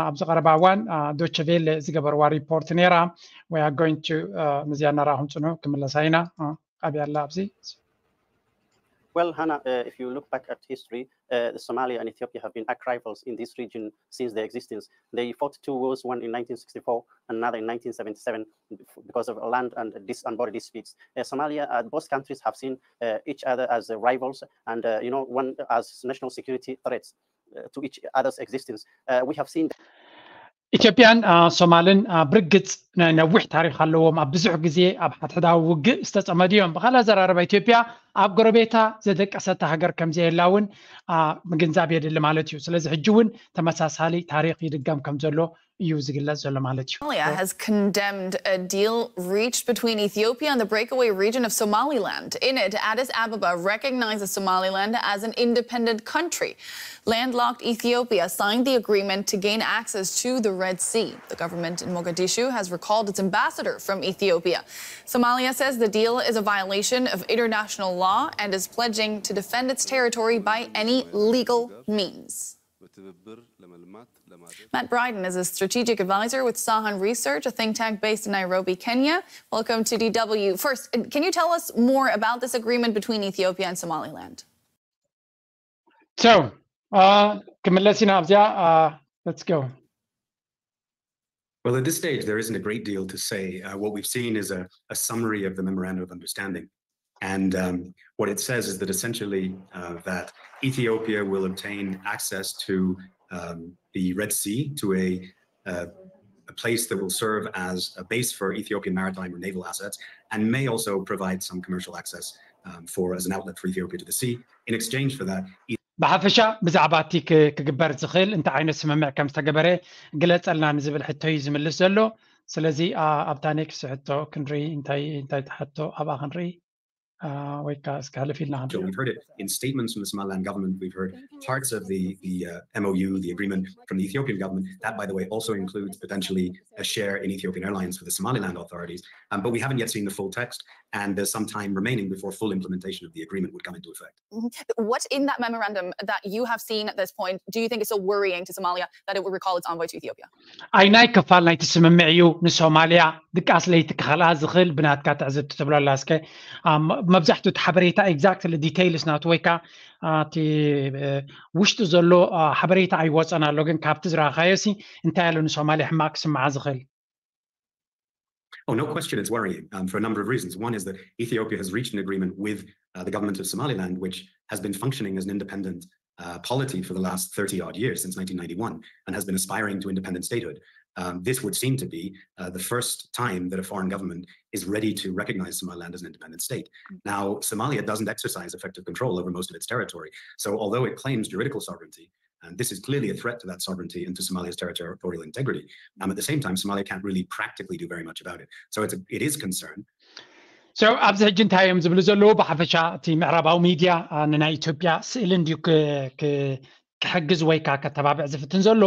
ኣብዚ ቀረባ እዋን ዶቸ ቬለ ዝገበርዋ ሪፖርት ነይራ። We are going to ነዚኣ እናረኣኹም ጽንሑ ክምለሳ ኢና። ኣብያ ኣላ ኣብዚ Well, Hannah, uh, if you look back at history, uh, Somalia and Ethiopia have been arch rivals in this region since their existence. They fought two wars, one in nineteen sixty-four, another in nineteen seventy-seven, because of land and dis- and border disputes. Uh, Somalia, uh, both countries have seen uh, each other as uh, rivals and, uh, you know, one as national security threats uh, to each other's existence. Uh, we have seen ኢትዮጵያን ሶማልን ብርግጽ ናይ ነዊሕ ታሪክ ኣለዎም። ኣብ ብዙሕ ግዜ ኣብ ሓድሕዳዊ ውግእ ዝተጸመዱ እዮም። ብካልእ ኣዘራርባ ኢትዮጵያ ኣብ ጎረቤታ ዘደቀሰታ ሃገር ከምዘየላ እውን ምግንዛብ የድሊ ማለት እዩ። ስለዚ ሕጂ እውን ተመሳሳሊ ታሪክ ይድገም ከም ዘሎ እዩ ዝግለጽ ዘሎ ማለት እዩ። Somalia has condemned a deal reached between Ethiopia and the breakaway region of Somaliland. In it, Addis Ababa recognizes Somaliland as an independent country. Landlocked Ethiopia signed the agreement to gain access to the Red Sea. The government in Mogadishu has recalled its ambassador from Ethiopia. Somalia says the deal is a violation of international law and is pledging to defend its territory by any legal means. Matt Bryden is a strategic advisor with Sahan Research, a think tank based in Nairobi, Kenya. Welcome to D W. First, can you tell us more about this agreement between Ethiopia and Somaliland? So, uh, ክምለስ ኢና ኣብዚኣ. Uh, let's go. Well, at this stage, there isn't a great deal to say. Uh, what we've seen is a, a summary of the memorandum of understanding. And um, what it says is that essentially uh, that Ethiopia will obtain access to um, the Red Sea, to a, uh, a place that will serve as a base for Ethiopian maritime or naval assets, and may also provide some commercial access um, for as an outlet for Ethiopia to the sea. In exchange for that, ብሓፈሻ ብዛዕባ እቲ ክግበር ዝኽእል እንታይ ዓይነት ስምምዕ ከም ዝተገበረ ግለጸልና ንዝብል ሕቶ እዩ ዝምልስ ዘሎ። ስለዚ ኣብታ ኔክስት ሕቶ ክንርኢ እንታይ እንታይ ተሓቶ ኣብኣ ክንርኢ ወይ ከዓ እስከ ሕልፍ ኢልና So we've heard it in statements from the Somaliland government. We've heard parts of the, the uh, M O U, the agreement from the Ethiopian government. That, by the way, also includes potentially a share in Ethiopian Airlines for the Somaliland authorities. Um, but we haven't yet seen the full text, and there's some time remaining before full implementation of the agreement would come into effect. What in that memorandum that you have seen at this point do you think is so worrying to Somalia that it would recall its envoy to Ethiopia? ኣየናይ ክፋል ናይቲ ስምምዕ እዩ ንሶማልያ ድቃስ ለይቲ ክኸልኣ ዝኽእል ብናትካ ትዕዝብቲ ትብሎ ኣላ? እስከ መብዛሕትኡ እቲ ሓበሬታ exactly details ናቱ ወይ ከዓ እቲ ውሽጡ ዘሎ ሓበሬታ ኣይወፀን ኣሎ፣ ግን ካብቲ ዝረኣኻዮ ሲ እንታይ ኣሎ ንሶማልያ ሕማቅ ክስምዓ ዝኽእል? Oh, no question, it's worrying um, for a number of reasons. One is that Ethiopia has reached an agreement with uh, the government of Somaliland, which has been functioning as an independent uh, polity for the last thirty odd years, since nineteen ninety-one, and has been aspiring to independent statehood. Um, this would seem to be uh, the first time that a foreign government is ready to recognize Somaliland as an independent state. Mm-hmm. Now, Somalia doesn't exercise effective control over most of its territory. So, although it claims juridical sovereignty, and this is clearly a threat to that sovereignty and to Somalia's territorial integrity. Um, at the same time, Somalia can't really practically do very much about it. So it's a, it is concern. So ኣብዚ ሕጂ እንታይ እዮም ዝብሉ ዘለዉ? ብሓፈሻ እቲ ምዕራባዊ ሚድያ ንናይ ኢትዮጵያ ስእሊ እንድዩ ክሕግዝ ወይ ከዓ ከተባብዕ ዝፍትን ዘሎ።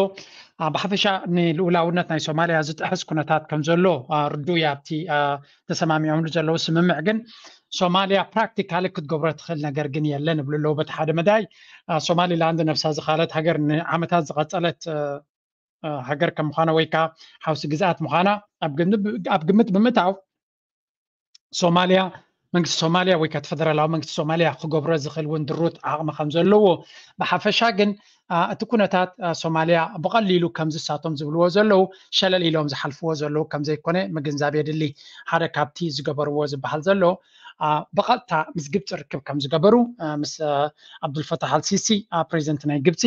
ብሓፈሻ ንልኡላውነት ናይ ሶማልያ ዝጥሕስ ኩነታት ከም ዘሎ ርዱእ ኣብቲ ተሰማሚዖምሉ ዘለዉ ስምምዕ፣ ግን ሶማልያ ፕራክቲካሊ ክትገብሮ ትኽእል ነገር ግን የለን ይብሉ ኣለዉ። በቲ ሓደ መዳይ ሶማሊላንድ ነብሳ ዝኻለት ሃገር ንዓመታት ዝቐጸለት ሃገር ከም ምዃና ወይ ከዓ ሓውሲ ግዝኣት ምዃና ኣብ ግምት ብምእታው ሶማልያ መንግስቲ ሶማልያ ወይ ከዓ ፈደራላዊ መንግስቲ ሶማልያ ክገብሮ ዝኽእል እውን ድሩት ዓቕሚ ከም ዘለዎ ብሓፈሻ ግን እቲ ኩነታት ሶማልያ ብቐሊሉ ከም ዝሳቶም ዝብልዎ ዘለዉ ሸለል ኢሎም ዝሓልፍዎ ዘለዉ ከም ዘይኮነ ምግንዛብ የድሊ። ሓደ ካብቲ ዝገበርዎ ዝበሃል ዘሎ ብቐጥታ ምስ ግብፂ ርክብ ከም ዝገበሩ ምስ ኣብዱልፈታሕ ኣልሲሲ ፕሬዚደንት ናይ ግብፂ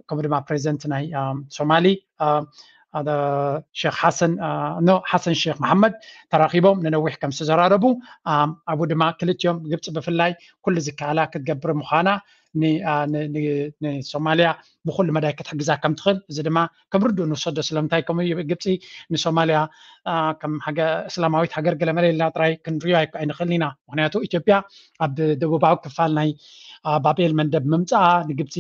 ከምኡ ድማ ፕሬዚደንት ናይ ሶማሊ ሼክ ሓሰን ኖ ሓሰን ሼክ መሓመድ ተራኺቦም ንነዊሕ ከም ዝተዘራረቡ ኣብኡ ድማ ክልቲኦም ግብፂ ብፍላይ ኩሉ ዝከኣላ ክትገብር ምዃና ንሶማልያ ብኩሉ መዳይ ክትሕግዛ ከም ትኽእል፣ እዚ ድማ ከም ርዱእ ንውሰዶ። ስለምንታይ ከም ግብፂ ንሶማልያ ከም እስላማዊት ሃገር ገለመለ ኢልና ጥራይ ክንሪኦ ኣይንኽእልን ኢና። ምክንያቱ ኢትዮጵያ ኣብ ደቡባዊ ክፋል ናይ ባብኤል መንደብ ምምፃኣ ንግብፂ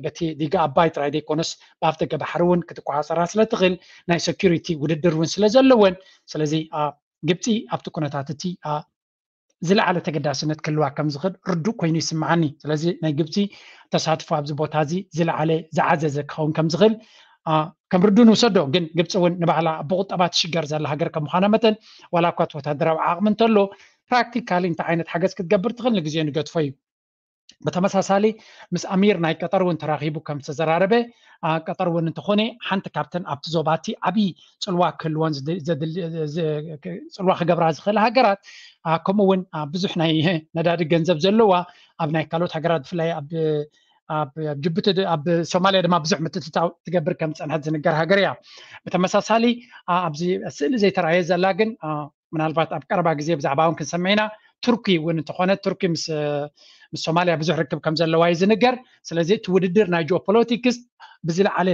በቲ ዲጋ ኣባይ ጥራይ ዘይኮነስ ብኣፍ ደገ ባሕሪ እውን ክትቆፃፀራ ስለትኽእል ናይ ሴኩሪቲ ውድድር እውን ስለዘለወን፣ ስለዚ ግብፂ ኣብቲ ኩነታት እቲ ዝለዓለ ተገዳስነት ክህልዋ ከም ዝኽእል ርዱእ ኮይኑ ይስምዓኒ። ስለዚ ናይ ግብፂ ተሳትፎ ኣብዚ ቦታ እዚ ዝለዓለ ዝዓዘዘ ክኸውን ከም ዝኽእል ከም ርዱእ ንውሰዶ። ግን ግብፂ እውን ንባዕላ ብቁጠባ ትሽገር ዘላ ሃገር ከም ምዃና መጠን ዋላ እኳ እቲ ወታደራዊ ዓቕሚ እንተሎ ፕራክቲካሊ እንታይ ዓይነት ሓገዝ ክትገብር ትኽእል ንግዜ ንገድፎ እዩ። ብተመሳሳሊ ምስ ኣሚር ናይ ቀጠር እውን ተራኺቡ ከም ዝተዘራረበ ቀጠር እውን እንተኾነ ሓንቲ ካብተን ኣብቲ ዞባቲ ዓብዪ ፅልዋ ክህልወን ፅልዋ ክገብራ ዝኽእል ሃገራት ከምኡ እውን ብዙሕ ናይ ነዳዲ ገንዘብ ዘለዋ ኣብ ናይ ካልኦት ሃገራት ብፍላይ ኣብ ጅቡቲ ኣብ ሶማልያ ድማ ብዙሕ ምትትታው ትገብር ከም ዝፀንሐት ዝንገር ሃገር እያ። ብተመሳሳሊ ኣብዚ ስእሊ ዘይተረኣየ ዘላ ግን ምናልባት ኣብ ቀረባ ግዜ ብዛዕባ እውን ክንሰምዕ ኢና። ቱርኪ እውን እንተኾነ ቱርኪ ምስ ሶማልያ ብዙሕ ርክብ ከም ዘለዋ እዩ ዝንገር። ስለዚ እቲ ውድድር ናይ ጂኦፖለቲክስ ብዝለዓለ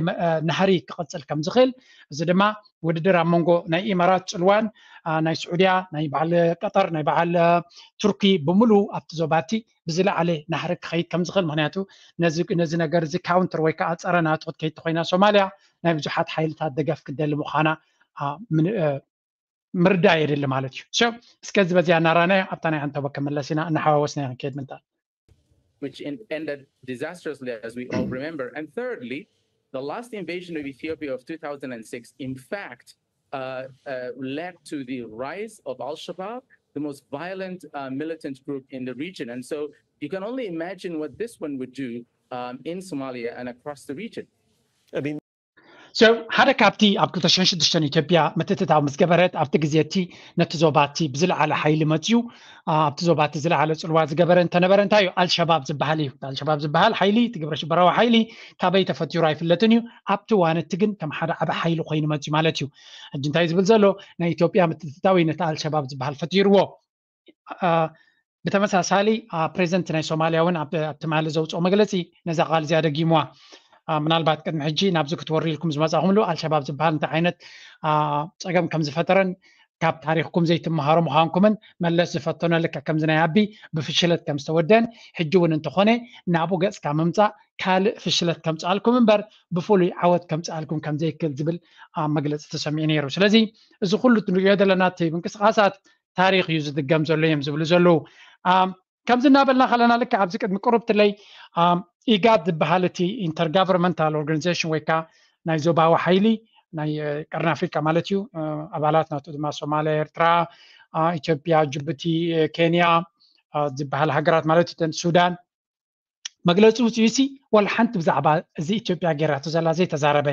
ናህሪ ክቐፅል ከም ዝኽእል፣ እዚ ድማ ውድድር ኣብ መንጎ ናይ ኢማራት ፅልዋን ናይ ስዑድያ ናይ በዓል ቀጠር ናይ በዓል ቱርኪ ብምሉ ኣብቲ ዞባቲ ብዝለዓለ ናህሪ ክኸይድ ከም ዝኽእል፣ ምክንያቱ ነዚ ነገር እዚ ካውንተር ወይ ከዓ ፀረ ናቶ ክትከይድ ተኮይና ሶማልያ ናይ ብዙሓት ሓይልታት ደገፍ ክደሊ ምዃና ምርዳእ የድሊ ማለት እዩ። So እስከ እዚ በዚኣ እናራናዮ ኣብታ ናይ ኣንተቦ ክምለስ ኢና፣ እናሓዋወስና ክንከይድ ምንታ which ended disastrously, as we all remember. And thirdly, the last invasion of Ethiopia of two thousand six, in fact, uh, uh, led to the rise of Al Shabaab, the most violent uh, militant group in the region. And so you can only imagine what this one would do um, in Somalia and across the region. So ሓደ ካብቲ ኣብ ክልተ ሽሕን ሽዱሽተን ኢትዮጵያ ምትእትታው ምስ ገበረት ኣብቲ ግዜ እቲ ነቲ ዞባ እቲ ብዝለዓለ ሓይሊ መፅዩ ኣብቲ ዞባ እቲ ዝለዓለ ፅልዋ ዝገበረ እንተነበረ እንታይ እዩ ኣልሸባብ ዝበሃል እዩ። ኣልሸባብ ዝበሃል ሓይሊ እቲ ግብረ ሽበራዊ ሓይሊ ካበይ ተፈጢሩ ኣይፍለጥን እዩ። ኣብቲ እዋን እቲ ግን ከም ሓደ ዓቢ ሓይሊ ኮይኑ መፅዩ ማለት እዩ። ሕጂ እንታይ ዝብል ዘሎ ናይ ኢትዮጵያ ምትእትታው እዩ ነቲ ኣልሸባብ ዝበሃል ፈጢርዎ። ብተመሳሳሊ ፕሬዚደንት ናይ ሶማልያ እውን ኣብ ትማሊ ዘውፅኦ መግለፂ ነዛ ቃል እዚኣ ደጊምዋ። ምናልባት ቅድሚ ሕጂ ናብዚ ክትወሩ ኢልኩም ዝመፃኹምሉ ኣልሸባብ ዝበሃል እንታይ ዓይነት ፀገም ከም ዝፈጠረን ካብ ታሪኽኩም ዘይትመሃሩ ምዃንኩምን መለስ ዝፈተኖ ልክዕ ከምዚ ናይ ኣቢ ብፍሽለት ከም ዝተወደን ሕጂ እውን እንተኾነ ናብኡ ገፅካ ምምፃእ ካልእ ፍሽለት ከምፅኣልኩም እምበር ብፍሉይ ዓወት ከምፅኣልኩም ከም ዘይክእል ዝብል መግለፂ ተሰሚዑ ነይሩ። ስለዚ እዚ ኩሉ ንሪኦ ዘለና እቲ ምንቅስቃሳት ታሪኽ እዩ ዝድገም ዘሎ እዮም ዝብሉ ዘለዉ። ከምዚ እናበልና ከለና ልክዕ ኣብዚ ቅድሚ ቅሩብ ትለይ ኢጋድ ዝበሃል እቲ ኢንተርጋቨርመንታል ኦርጋኒዜሽን ወይ ከዓ ናይ ዞባዊ ሓይሊ ናይ ቀርኒ ኣፍሪካ ማለት እዩ። ኣባላት ናቱ ድማ ሶማልያ፣ ኤርትራ፣ ኢትዮጵያ፣ ጅቡቲ፣ ኬንያ ዝበሃል ሃገራት ማለት እዩ። ሱዳን መግለፂ ውፅኡ ሲ ወላ ሓንቲ ብዛዕባ እዚ ኢትዮጵያ ገይራቶ ዘላ ዘይተዛረበ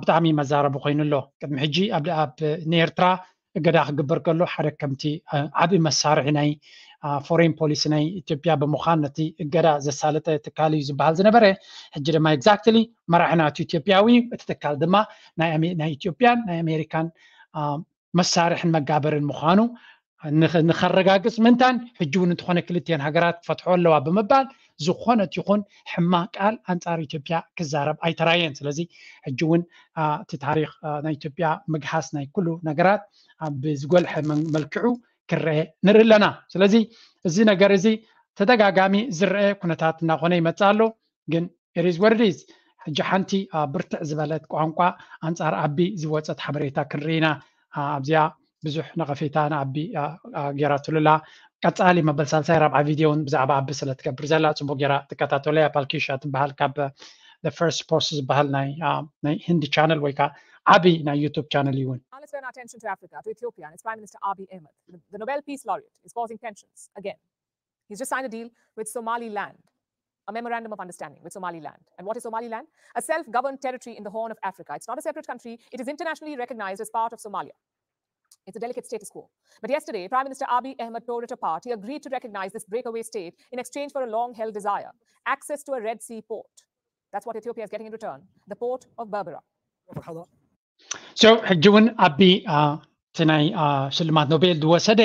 ብጣዕሚ መዛረቢ ኮይኑ ኣሎ። ቅድሚ ሕጂ ኣብ ንኤርትራ እገዳ ክግበር ከሎ ሓደ ከምቲ ዓብዪ መሳርሒ ናይ ፎሬን ፖሊሲ ናይ ኢትዮጵያ ብምዃን ነቲ እገዳ ዘሳለጠ ትካል እዩ ዝበሃል ዝነበረ። ሕጂ ድማ ኤግዛክትሊ መራሒ ናቱ ኢትዮጵያዊ እዩ። እቲ ትካል ድማ ናይ ኢትዮጵያን ናይ ኣሜሪካን መሳርሕን መጋበርን ምዃኑ ንኸረጋግፅ ምንታን ሕጂ እውን እንተኾነ ክልቲአን ሃገራት ክፈትሖ ኣለዋ ብምባል ዝኾነት ይኹን ሕማቕ ቃል ኣንፃር ኢትዮጵያ ክዛረብ ኣይተራየን። ስለዚ ሕጂ እውን እቲ ታሪኽ ናይ ኢትዮጵያ ምግሃስ ናይ ኩሉ ነገራት ብዝጎልሐ መልክዑ ክረአ ንርኢ ኣለና። ስለዚ እዚ ነገር እዚ ተደጋጋሚ ዝረአ ኩነታት እናኾነ ይመፅእ ኣሎ። ግን ኢሪዝ ወርዲዝ ሕጂ ሓንቲ ብርትዕ ዝበለት ቋንቋ ኣንፃር ኣቢ ዝወፀት ሓበሬታ ክንርኢ ኢና። ኣብዚኣ ብዙሕ ነቐፌታ ንኣቢ ገይራትሉ ኣላ። ቀፃሊ መበል ሳልሳይ ራብዓ ቪድዮ እውን ብዛዕባ ኣቢ ስለ ትገብር ዘላ ፅቡቅ ገይራ ትከታተሎ እያ። ፓልኪሻ ትበሃል ካብ ፈርስት ፖስት ዝበሃል ናይ ህንዲ ቻነል ወይ ከዓ ዓብይ ናይ ዩቱብ ቻነል እዩ እውን። Now let's turn our attention to Africa, to Ethiopia and its Prime Minister Abiy Ahmed. The Nobel Peace Laureate is causing tensions again. He's just signed a deal with Somaliland, a memorandum of understanding with Somaliland. And what is Somaliland? A self governed territory in the Horn of Africa. It's not a separate country, it is internationally recognized as part of Somalia. It's a delicate status quo. But yesterday, Prime Minister Abiy Ahmed tore it apart. He agreed to recognize this breakaway state in exchange for a long held desire, access to a Red Sea port. That's what Ethiopia is getting in return, the port of Berbera. So ሕጂ እውን ኣቢ እቲ ናይ ሽልማት ኖቤል ዝወሰደ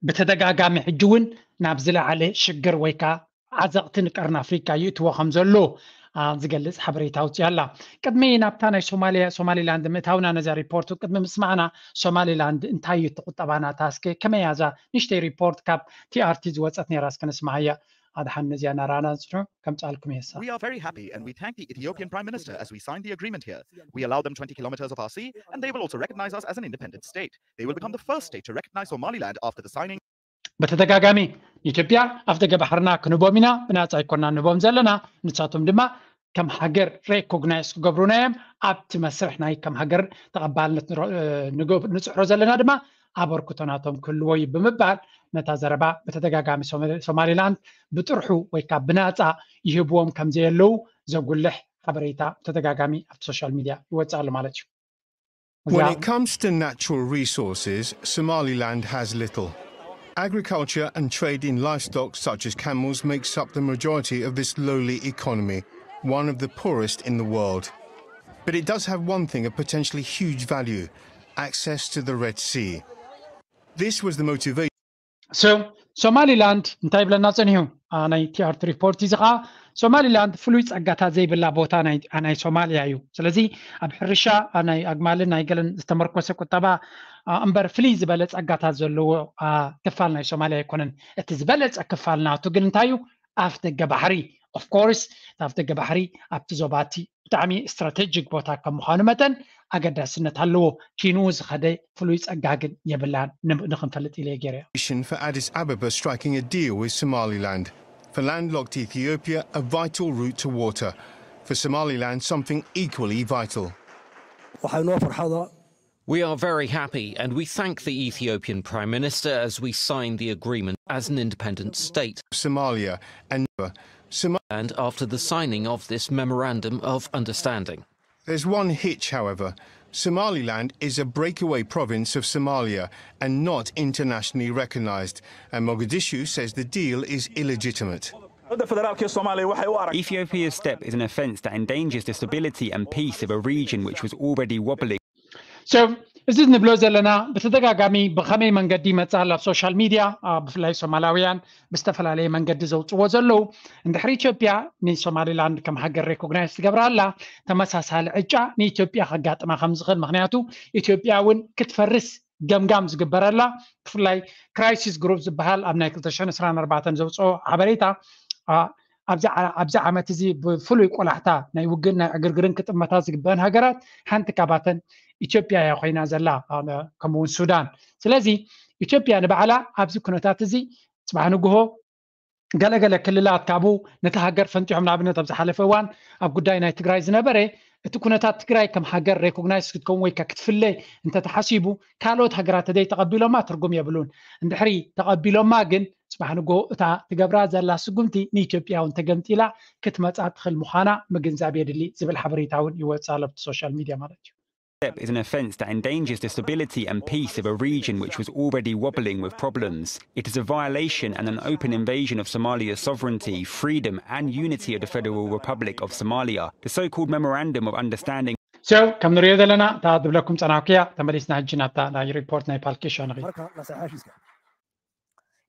ብተደጋጋሚ ሕጂ እውን ናብ ዝለዓለ ሽግር ወይ ከዓ ዓዘቕቲ ንቀርኒ ኣፍሪካ ይእትዎ ከም ዘሎ ዝገልፅ ሓበሬታ ኣውፅያ ኣላ። ቅድሚ ናብታ ናይ ሶማሊያ ሶማሊላንድ ምእታውና ነዛ ሪፖርት ቅድሚ ምስማዕና፣ ሶማሊላንድ እንታይ እዩ እቲ ቁጠባ ናታ? እስከ ከመይ እያ እዛ ንእሽተይ ሪፖርት ካብ ቲኣርቲ ዝወፀት ነይራ? እስከ ንስማዓያ። ኣድሓን ነዚኣ ናራና ንፅሑ ከምፃልኩም የሳ። We are very happy and we thank the Ethiopian Prime Minister as we signed the agreement here. We allow them twenty kilometers of our sea and they will also recognize us as an independent state. They will become the first state to recognize Somaliland after the signing. በተደጋጋሚ ንኢትዮጵያ ኣፍ ደገ ባሕርና ክንቦም ኢና፣ ብናፃ ኣይኮና ንቦም ዘለና፣ ንሳቶም ድማ ከም ሃገር ሬኮግናይዝ ክገብሩና እዮም። ኣብቲ መስርሕ ናይ ከም ሃገር ተቐባልነት ንፅዕሮ ዘለና ድማ ኣበርክቶ ናቶም ክህልዎ እዩ ብምባል ነታ ዘረባ ብተደጋጋሚ ሶማሊላንድ ብጥርሑ ወይ ከዓ ብናፃ ይህብዎም ከም ዘየለዉ ዘጉልሕ ሓበሬታ ብተደጋጋሚ ኣብቲ ሶሻል ሚድያ ይወፅእ ኣሎ ማለት እዩ። When it comes to natural resources, Somaliland has little. Agriculture and trade in livestock such as camels makes up the majority of this lowly economy, one of the poorest in the world. But it does have one thing of potentially huge value: access to the Red Sea. This was the motivation. So ሶማሊላንድ እንታይ ይብለና ፀኒሑ? ናይ ቲኣርቲ ሪፖርት እዚ ከዓ ሶማሊላንድ ፍሉይ ፀጋታት ዘይብላ ቦታ ናይ ሶማልያ እዩ። ስለዚ ኣብ ሕርሻ ናይ ኣግማልን ናይ ገለን ዝተመርኮሰ ቁጠባ እምበር ፍልይ ዝበለ ፀጋታት ዘለዎ ክፋል ናይ ሶማልያ ኣይኮነን። እቲ ዝበለፀ ክፋል ናቱ ግን እንታይ እዩ? ኣፍ ደገ ባሕሪ። ኦፍኮርስ ኣፍ ደገ ባሕሪ ኣብቲ ዞባቲ ብጣዕሚ ስትራቴጂክ ቦታ ከም ምዃኑ መጠን ኣገዳስነት ኣለዎ። ኪኑ ዝኸደ ፍሉይ ጸጋ ግን የብላን። ንኽንፈልጥ ኢለ ገይረ። For Addis Ababa striking a deal with Somaliland. For landlocked Ethiopia, a vital route to water. For Somaliland, something equally vital. waxaa inoo farxada We are very happy and we thank the Ethiopian Prime Minister as we sign the agreement as an independent state. Somalia and and after the signing of this memorandum of understanding. There's one hitch, however. Somaliland is a breakaway province of Somalia and not internationally recognized, and Mogadishu says the deal is illegitimate. Ethiopia's step is an offence that endangers the stability and peace of a region which was already wobbling. So እዚ ንብሎ ዘለና ብተደጋጋሚ ብኸመይ መንገዲ ይመፅእ ኣሎ ኣብ ሶሻል ሚድያ፣ ብፍላይ ሶማላውያን ብዝተፈላለየ መንገዲ ዘውፅዎ ዘለዉ። እንድሕሪ ኢትዮጵያ ንሶማሊላንድ ከም ሃገር ሬኮግናይዝ ትገብራ ኣላ፣ ተመሳሳሊ ዕጫ ንኢትዮጵያ ከጋጥማ ከም ዝኽእል፣ ምክንያቱ ኢትዮጵያ እውን ክትፈርስ ገምጋም ዝግበረላ፣ ብፍላይ ክራይሲስ ግሩፕ ዝበሃል ኣብ ናይ ክልተ ሽሕን ዕስራን ኣርባዕተን ዘውፅኦ ሓበሬታ ኣብዚ ዓመት እዚ ብፍሉይ ቆላሕታ ናይ ውግእን ናይ ዕግርግርን ክጥመታ ዝግበአን ሃገራት ሓንቲ ካባተን ኢትዮጵያ እያ ኮይና ዘላ፣ ከምኡውን ሱዳን። ስለዚ ኢትዮጵያ ንባዕላ ኣብዚ ኩነታት እዚ ፅባሕ ንግሆ ገለገለ ክልላት ካብኡ ነቲ ሃገር ፈንጢሖም። ንኣብነት ኣብ ዝሓለፈ እዋን ኣብ ጉዳይ ናይ ትግራይ ዝነበረ እቲ ኩነታት ትግራይ ከም ሃገር ሬኮግናይዝ ክትከውን ወይ ክትፍለ እንተተሓሲቡ ካልኦት ሃገራት ተዘይተቐቢሎማ ትርጉም የብሉን። እንድሕሪ ተቐቢሎማ ግን ፅባሕ ንጎ እታ ትገብራ ዘላ ስጉምቲ ንኢትዮጵያ እውን ተገምጢላ ክትመፃ ትኽእል ምዃና ምግንዛብ የድሊ ዝብል ሓበሬታ እውን ይወፅእ ኣሎ ኣብቲ ሶሻል ሚድያ ማለት እዩ። Step is an offence that endangers the stability and peace of a region which was already wobbling with problems. It is a violation and an open invasion of Somalia's sovereignty, freedom and unity of the Federal Republic of Somalia. The so-called Memorandum of Understanding So ከም ንሪኦ ዘለና እታ ዝብለኩም ፀናኩያ ተመሊስና ሕጂ ናብታ ናይ ሪፖርት ናይ ፓልኬሻ ንኺ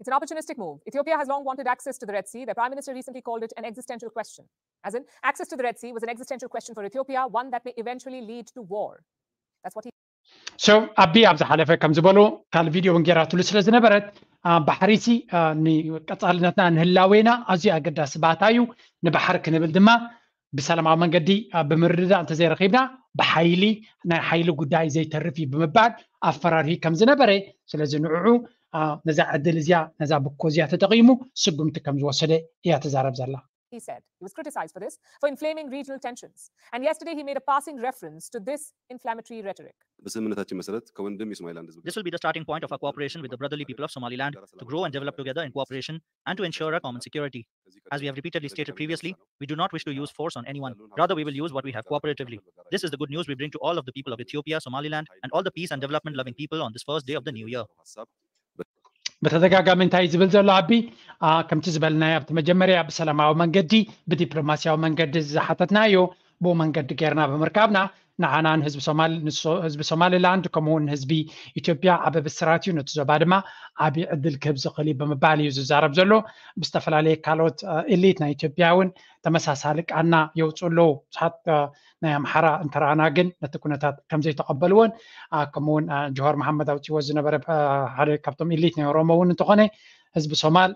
It's an opportunistic move. Ethiopia has long wanted access to the Red Sea. Their prime minister recently called it an existential question. As in, access to the Red Sea was an existential question for Ethiopia, one that may eventually lead to war. That's what he So ኣቢ ኣብ ዝሓለፈ ከም ዝበሉ ካልእ ቪድዮ እውን ገይራትሉ ስለ ዝነበረት ባሕሪሲ ንቀፃልነትና ንህላዌና ኣዝዩ ኣገዳሲ ባታ እዩ። ንባሕሪ ክንብል ድማ ብሰላማዊ መንገዲ ብምርድዳእ እንተዘይረኺብና ብሓይሊ ናይ ሓይሊ ጉዳይ ዘይተርፍ እዩ ብምባል ኣፈራርሂ ከም ዝነበረ፣ ስለዚ ንዕዑ ነዛ ዕድል እዚኣ ነዛ ብኮ እዚኣ ተጠቒሙ ስጉምቲ ከም ዝወሰደ እያ ትዛረብ ዘላ። He said he was criticized for this, for inflaming regional tensions. And yesterday he made a passing reference to this inflammatory rhetoric. በስምምነታችን መሰረት ከወንድም የሶማሊላንድ ህዝብ This will be the starting point of our cooperation with the brotherly people of Somaliland to grow and develop together in cooperation and to ensure our common security. As we have repeatedly stated previously, we do not wish to use force on anyone. Rather, we will use what we have cooperatively. This is the good news we bring to all of the people of Ethiopia, Somaliland, and all the peace and development loving people on this first day of the new year. ብተደጋጋሚ እንታይ ዝብል ዘሎ ኣቢ፣ ከምቲ ዝበልናዮ ኣብቲ መጀመርያ ብሰላማዊ መንገዲ ብዲፕሎማሲያዊ መንገዲ ዝሓተትናዮ ብኡ መንገዲ ጌርና ብምርካብና ንዓና ንህዝቢ ሶማል ንሶ- ህዝቢ ሶማሊላንድ ከምኡውን ህዝቢ ኢትዮጵያ ዓቢ ብስራት እዩ፣ ነቲ ዞባ ድማ ዓቢ ዕድል ክህብ ዝኽእል እዩ ብምባል እዩ ዝዛረብ ዘሎ። ብዝተፈላለየ ካልኦት ኤሊት ናይ ኢትዮጵያ እውን ተመሳሳሊ ቃና የውፅኡ ኣለዉ። ብዙሓት ናይ ኣምሓራ እንተረኣና ግን ነቲ ኩነታት ከምዘይተቐበልዎን ከምኡውን ጆሃር መሓመድ ኣውፅዎ ዝነበረ ሓደ ካብቶም ኢሊት ናይ ኦሮሞ እውን እንተኾነ ህዝቢ ሶማል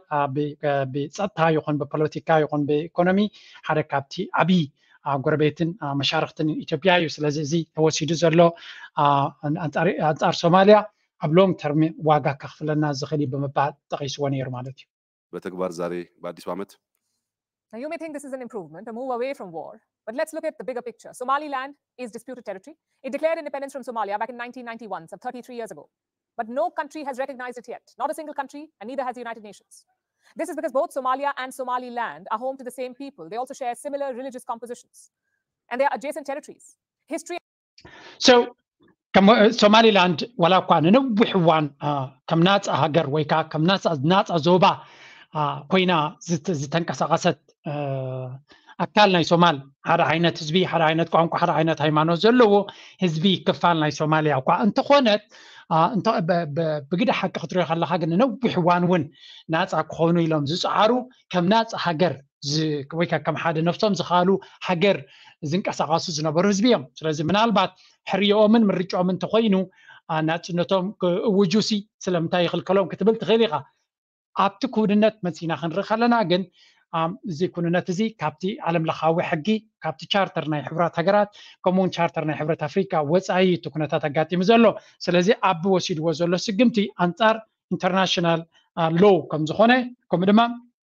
ብፀጥታ ይኹን ብፖለቲካ ይኹን ብኢኮኖሚ ሓደ ካብቲ ዓብዪ ጎረቤትን መሻርክትን ኢትዮጵያ እዩ። ስለዚ እዚ ተወሲዱ ዘሎ ኣንፃር ሶማልያ ኣብ ሎንግ ተርም ዋጋ ከኽፍለና ዝኽእል እዩ ብምባል ጠቒስዎ ነይሩ ማለት እዩ። በተግባር ዛሬ በአዲሱ ዓመት Now, you may think this is an improvement, a move away from war, but let's look at the bigger picture. Somaliland is disputed territory. It declared independence from Somalia back in nineteen ninety-one, some thirty-three years ago. But no country has recognized it yet, not a single country, and neither has the United Nations. This is because both Somalia and Somaliland are home to the same people. They also share similar religious compositions, and they are adjacent territories. History So ሶማሊላንድ ዋላ እኳ ንነዊሕ እዋን ከም ናፃ ሃገር ወይ ከዓ ከም ናፃ ዞባ ኮይና ዝተንቀሳቀሰት ኣካል ናይ ሶማል ሓደ ዓይነት ህዝቢ ሓደ ዓይነት ቋንቋ ሓደ ዓይነት ሃይማኖት ዘለዎ ህዝቢ ክፋል ናይ ሶማሊያ እኳ እንተኾነት ብግደ ሓቂ ክትሪኦ ከለካ ግን ንነዊሕ እዋን እውን ናፃ ክኾኑ ኢሎም ዝፀዓሩ ከም ናፃ ሃገር ወይ ከም ሓደ ነፍሶም ዝኸኣሉ ሃገር ዝንቀሳቀሱ ዝነበሩ ህዝቢ እዮም። ስለዚ ምናልባት ሕርዮኦምን ምርጫኦምን እንተኮይኑ ናፅነቶም ክእውጁሲ ስለምንታይ ይኽልከሎም ክትብል ትኽእል ኢኻ። ኣብቲ ክውንነት መፂና ክንርኢ ከለና ግን እዚ ኩንነት እዚ ካብቲ ዓለም ለኻዊ ሕጊ ካብቲ ቻርተር ናይ ሕብራት ሃገራት ከምኡውን ቻርተር ናይ ሕብረት ኣፍሪካ ወፃኢ እቲ ኩነታት ኣጋጢሙ ዘሎ። ስለዚ ኣብ ወሲድዎ ዘሎ ስግምቲ ኣንፃር ኢንተርናሽናል ሎው ከም ዝኾነ ከምኡ ድማ